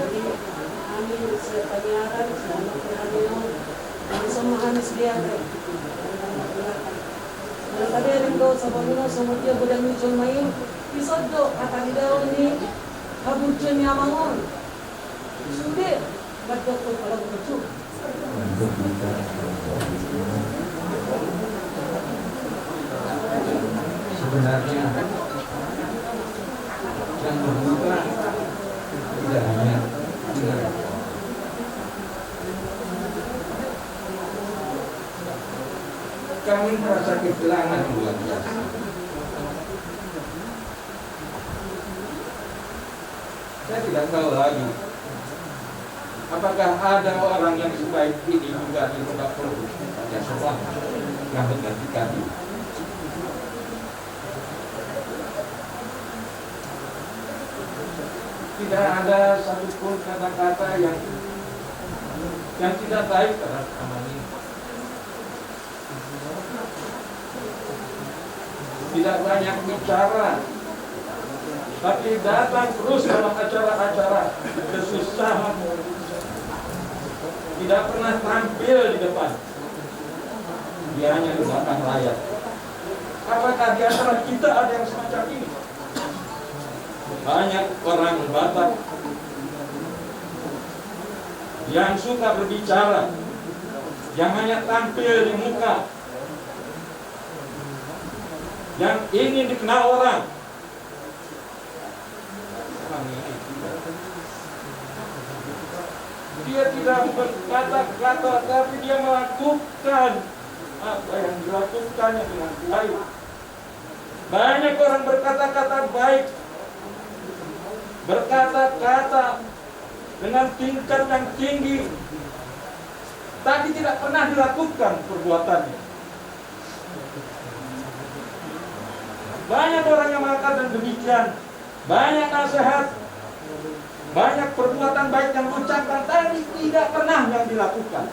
Jadi, hami sian pangiaran, sian pangiaran, langsung ma hami sude ate. Molo tabereng do songon i, songon dia godang ni jolma i, dison do hata ni daon ni haburjuon ni amang on. Sude, mandok tu pala burju. Sebenarnya yang berbuka tidak hanya dengan, kami merasa kehilangan luar biasa. Saya tidak tahu lagi, apakah ada orang yang sebaik ini juga di Lebak Peluru yang setelah yang menggantikan ini. Tidak ada satupun kata-kata yang, yang tidak baik terhadap Amang ini. Tidak banyak bicara, tapi datang terus dalam acara-acara kesusahan. Tidak pernah tampil di depan. Dia hanya di belakang layar. Apakah di antara kita ada yang semacam ini? Banyak orang Batak yang suka berbicara, yang hanya tampil di muka, yang ingin dikenal orang. Dia tidak berkata-kata, tapi dia melakukan apa yang dilakukannya dengan baik. Banyak orang berkata-kata baik, berkata-kata dengan tingkat yang tinggi, tapi tidak pernah dilakukan perbuatannya. Banyak orang yang mengatakan demikian, banyak nasihat, banyak perbuatan baik yang diucapkan, tapi tidak pernah yang dilakukan.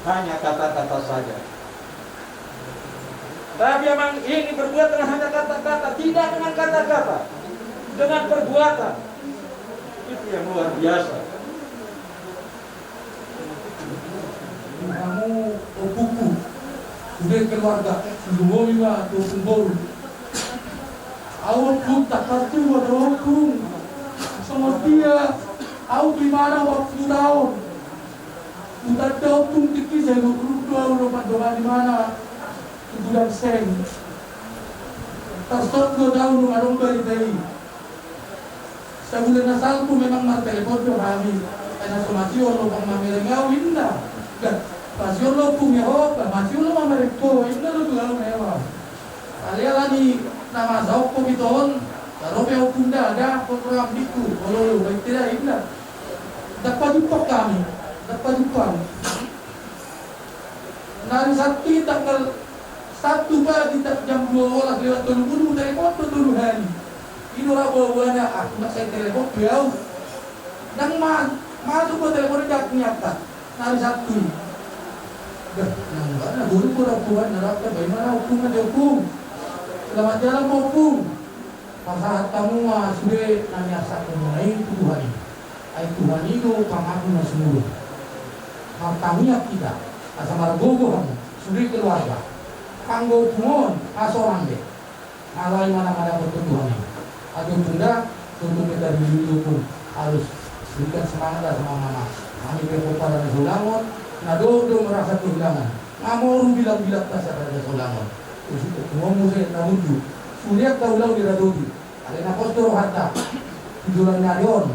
Hanya kata-kata saja. Tapi Amang ini berbuat dengan hanya kata-kata, tidak dengan kata-kata, dengan perbuatan. Itu yang luar biasa. Hamu ompungku, sude keluarga, lumobi ma tu ompung boru. Ahu ompung, tangkas tua do ompung. Songon dia ahu tu imana waktu taon. Hutanda ompung, tingki sai ruk-ruk do ahu ro mandongani imana tu godang seng. Tarsok do taon dung adong barita i. Sabulan na salpu memang martelepon do hami. Ai na so masiol ompung mamereng ahu, inna. Ga, masiol ompung, ya ho, ba masiol mamereng ho, inna do tu ahu memang. Alai alani na masa ompung i ton, ro pe ompung, da, da, ompung, ro ambingku, olo, olo, baen da, inna. Ndang pajumpang hami, ndang pajumpang. Na ari Sabtu i tanggal satu pagi, jam dua belas lewat tolu pulu, telepon do tolu hali. I do ra boaboana, ah, ndang sai telepon be ahu. Ndang ma-, masuk do telepon i, ndang niangkat. Na ari Sabtu i. Dah, nang ba na guru guru ompung, na rap, ba ima na ompung, na di ompung. Selamat jalan, ompung. Pasahat hamu ma sude na niarsakhon muna i tu Tuhan i. Ai Tuhan i do pangaku na sumurung. Martangiang hita asa margogo hamu sude keluarga. Anggo ompung on, hasonang be. Alai manang na dapothon Tuhan i. Ate ompung, da, tongtong pe tarlili ompung. Alus, berikan semangat lah sama mama. Hami pe pomparan na so ulang on, na dohot do merasa kehilangan. Nga moru bilang-bilang ta sian raja so ulang on. Usik ompung on muse na burju. Sude angka ulaon i ra dohot i. Alai na pos do rohanta tu joloan ni ari on,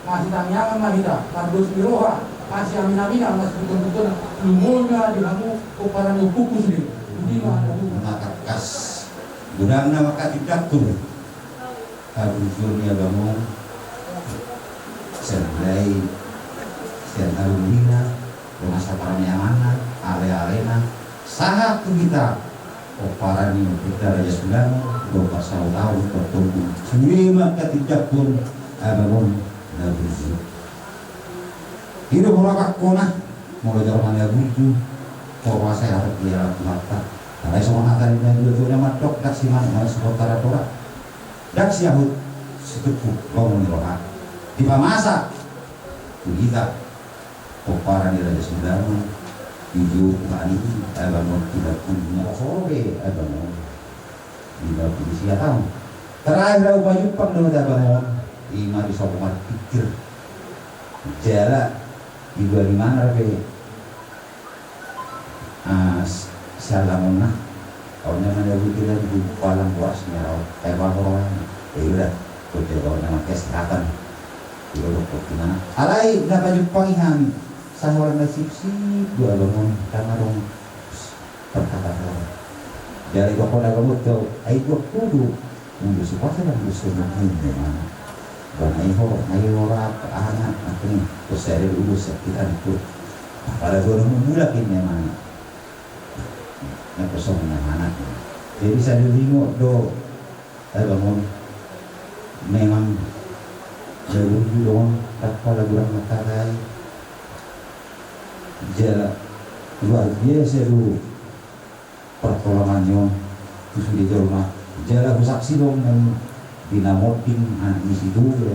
masitangiangan ma hita, mardos ni roha, Asi amin amin alas bukan bukan. Lumona di hamu pomparan ni ompuku sude. Di mana? Matangkas. Godang nama katindak tu. Habujur ni abang on. Sian mulai sian alumnina, dongan saparmeanganna, ale-alena, sahat tu hita pomparan ni ompunta Raja Sulango, dohot parsahutaon, dohot tongtong. Sude ma katindakhon abang on na burju. I do hurang hona, molo jolma na burju, huroha sai atik di alam Tuhanta. Alai songon hata ni natuatua na mandok, ndang simanuk manang sipontara-tora. Ndang siahut situngkuk lomo ni roha. Dipamasa tu hita pomparan ni Raja Sulango, dijou Tuhan i, abang on, tindakhon na so be abang on. Lima pulu sia taon. Terakhir ahu pajumpang dohot abang on, ima di sopo marpikir. Jala di dua lima na be. Ah, s-, sialamonna. Au na mana buti lagi di palang boras ni au. Ai ba roha. Ya udah, kau jaga au na kesehatan. Ido dokter di mana? Alai na pajumpang i hami. Saholan na sipsip do abang on, ndang adong perkataan. Jala idokkon abang on tu au, ai dua pulu. Ulos i pasa dan ulos i mungkin memang. Bana i ho, na i ho rap, anak, anak ni. Terus saya ada ulos sakit anak tu. Pada gua nemu mulak ini memang. Na kosong na anak. Jadi saya dulu do, eh, bangun. Memang saya dulu do, tak pala kurang makarai. Jala luar biasa dulu. Pertolongan ni on tu sude jolma. Jala husaksi do nang di na monding anak ni si Tugu.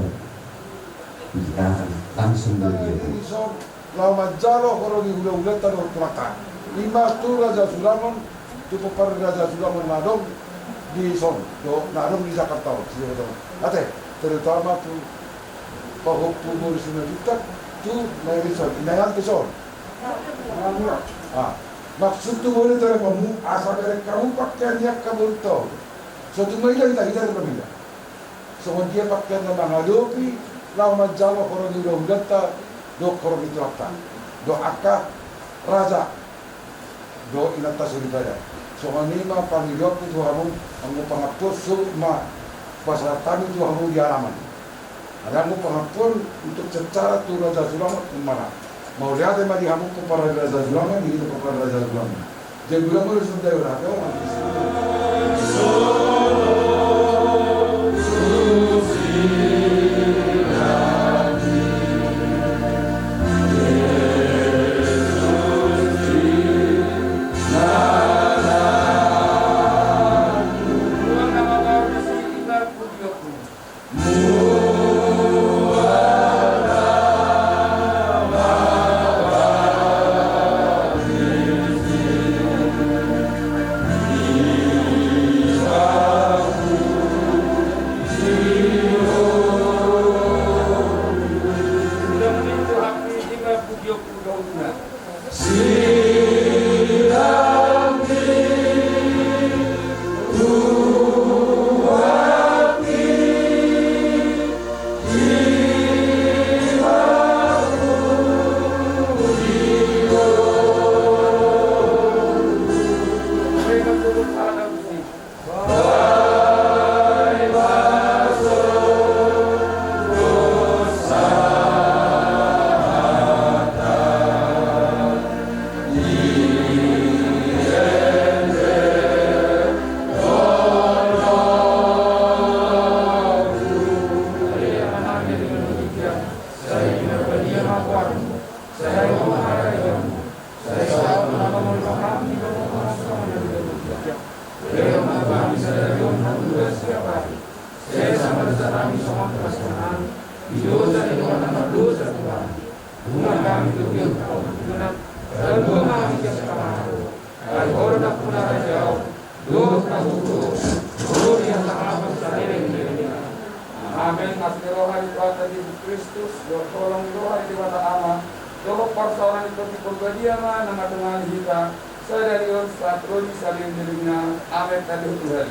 Di hita langsung do dia tu. Laho manjalo horong ni hulahulanta dohot tulangta. Ima tu Raja Sulango on, tu pomparan ni Raja Sulango on na adong di son, do na adong di Jakarta on, di Jakarta on. Ate, terutama tu pahompu boru Simanjuntak, tu na i di son, na i di son. Ah. Maksudhu boi do taleponmu, asa bereng hamu pakean ni angka borunta on. So tung maila hita, hita do maila. Songon dia pakean na mangadopi laho manjalo horong ni hulahulanta dohot horong ni tulangta dohot angka raja dohot inanta soripada. Songon i ma pangidoanku tu hamu, anggo pangampuon so ma pasahat hami tu hamu di alaman. Alai anggo pangampuon untuk secara tu Raja Sulango on, mana? Mauliate ma di hamu pomparan ni Raja Sulango on, di hita pomparan ni Raja Sulango on. Jadi ulang mulu sudah ulang. Amen. Asi ni roha ni Tuhanta Jesus Kristus, dohot holong ni roha ni Debata Ama, dohot parsaoran ni Tondi Porbadia ma na mangatongani hita sadari on sahat ro di saleleng ni lelengna. Amen. Tadi Tuhan.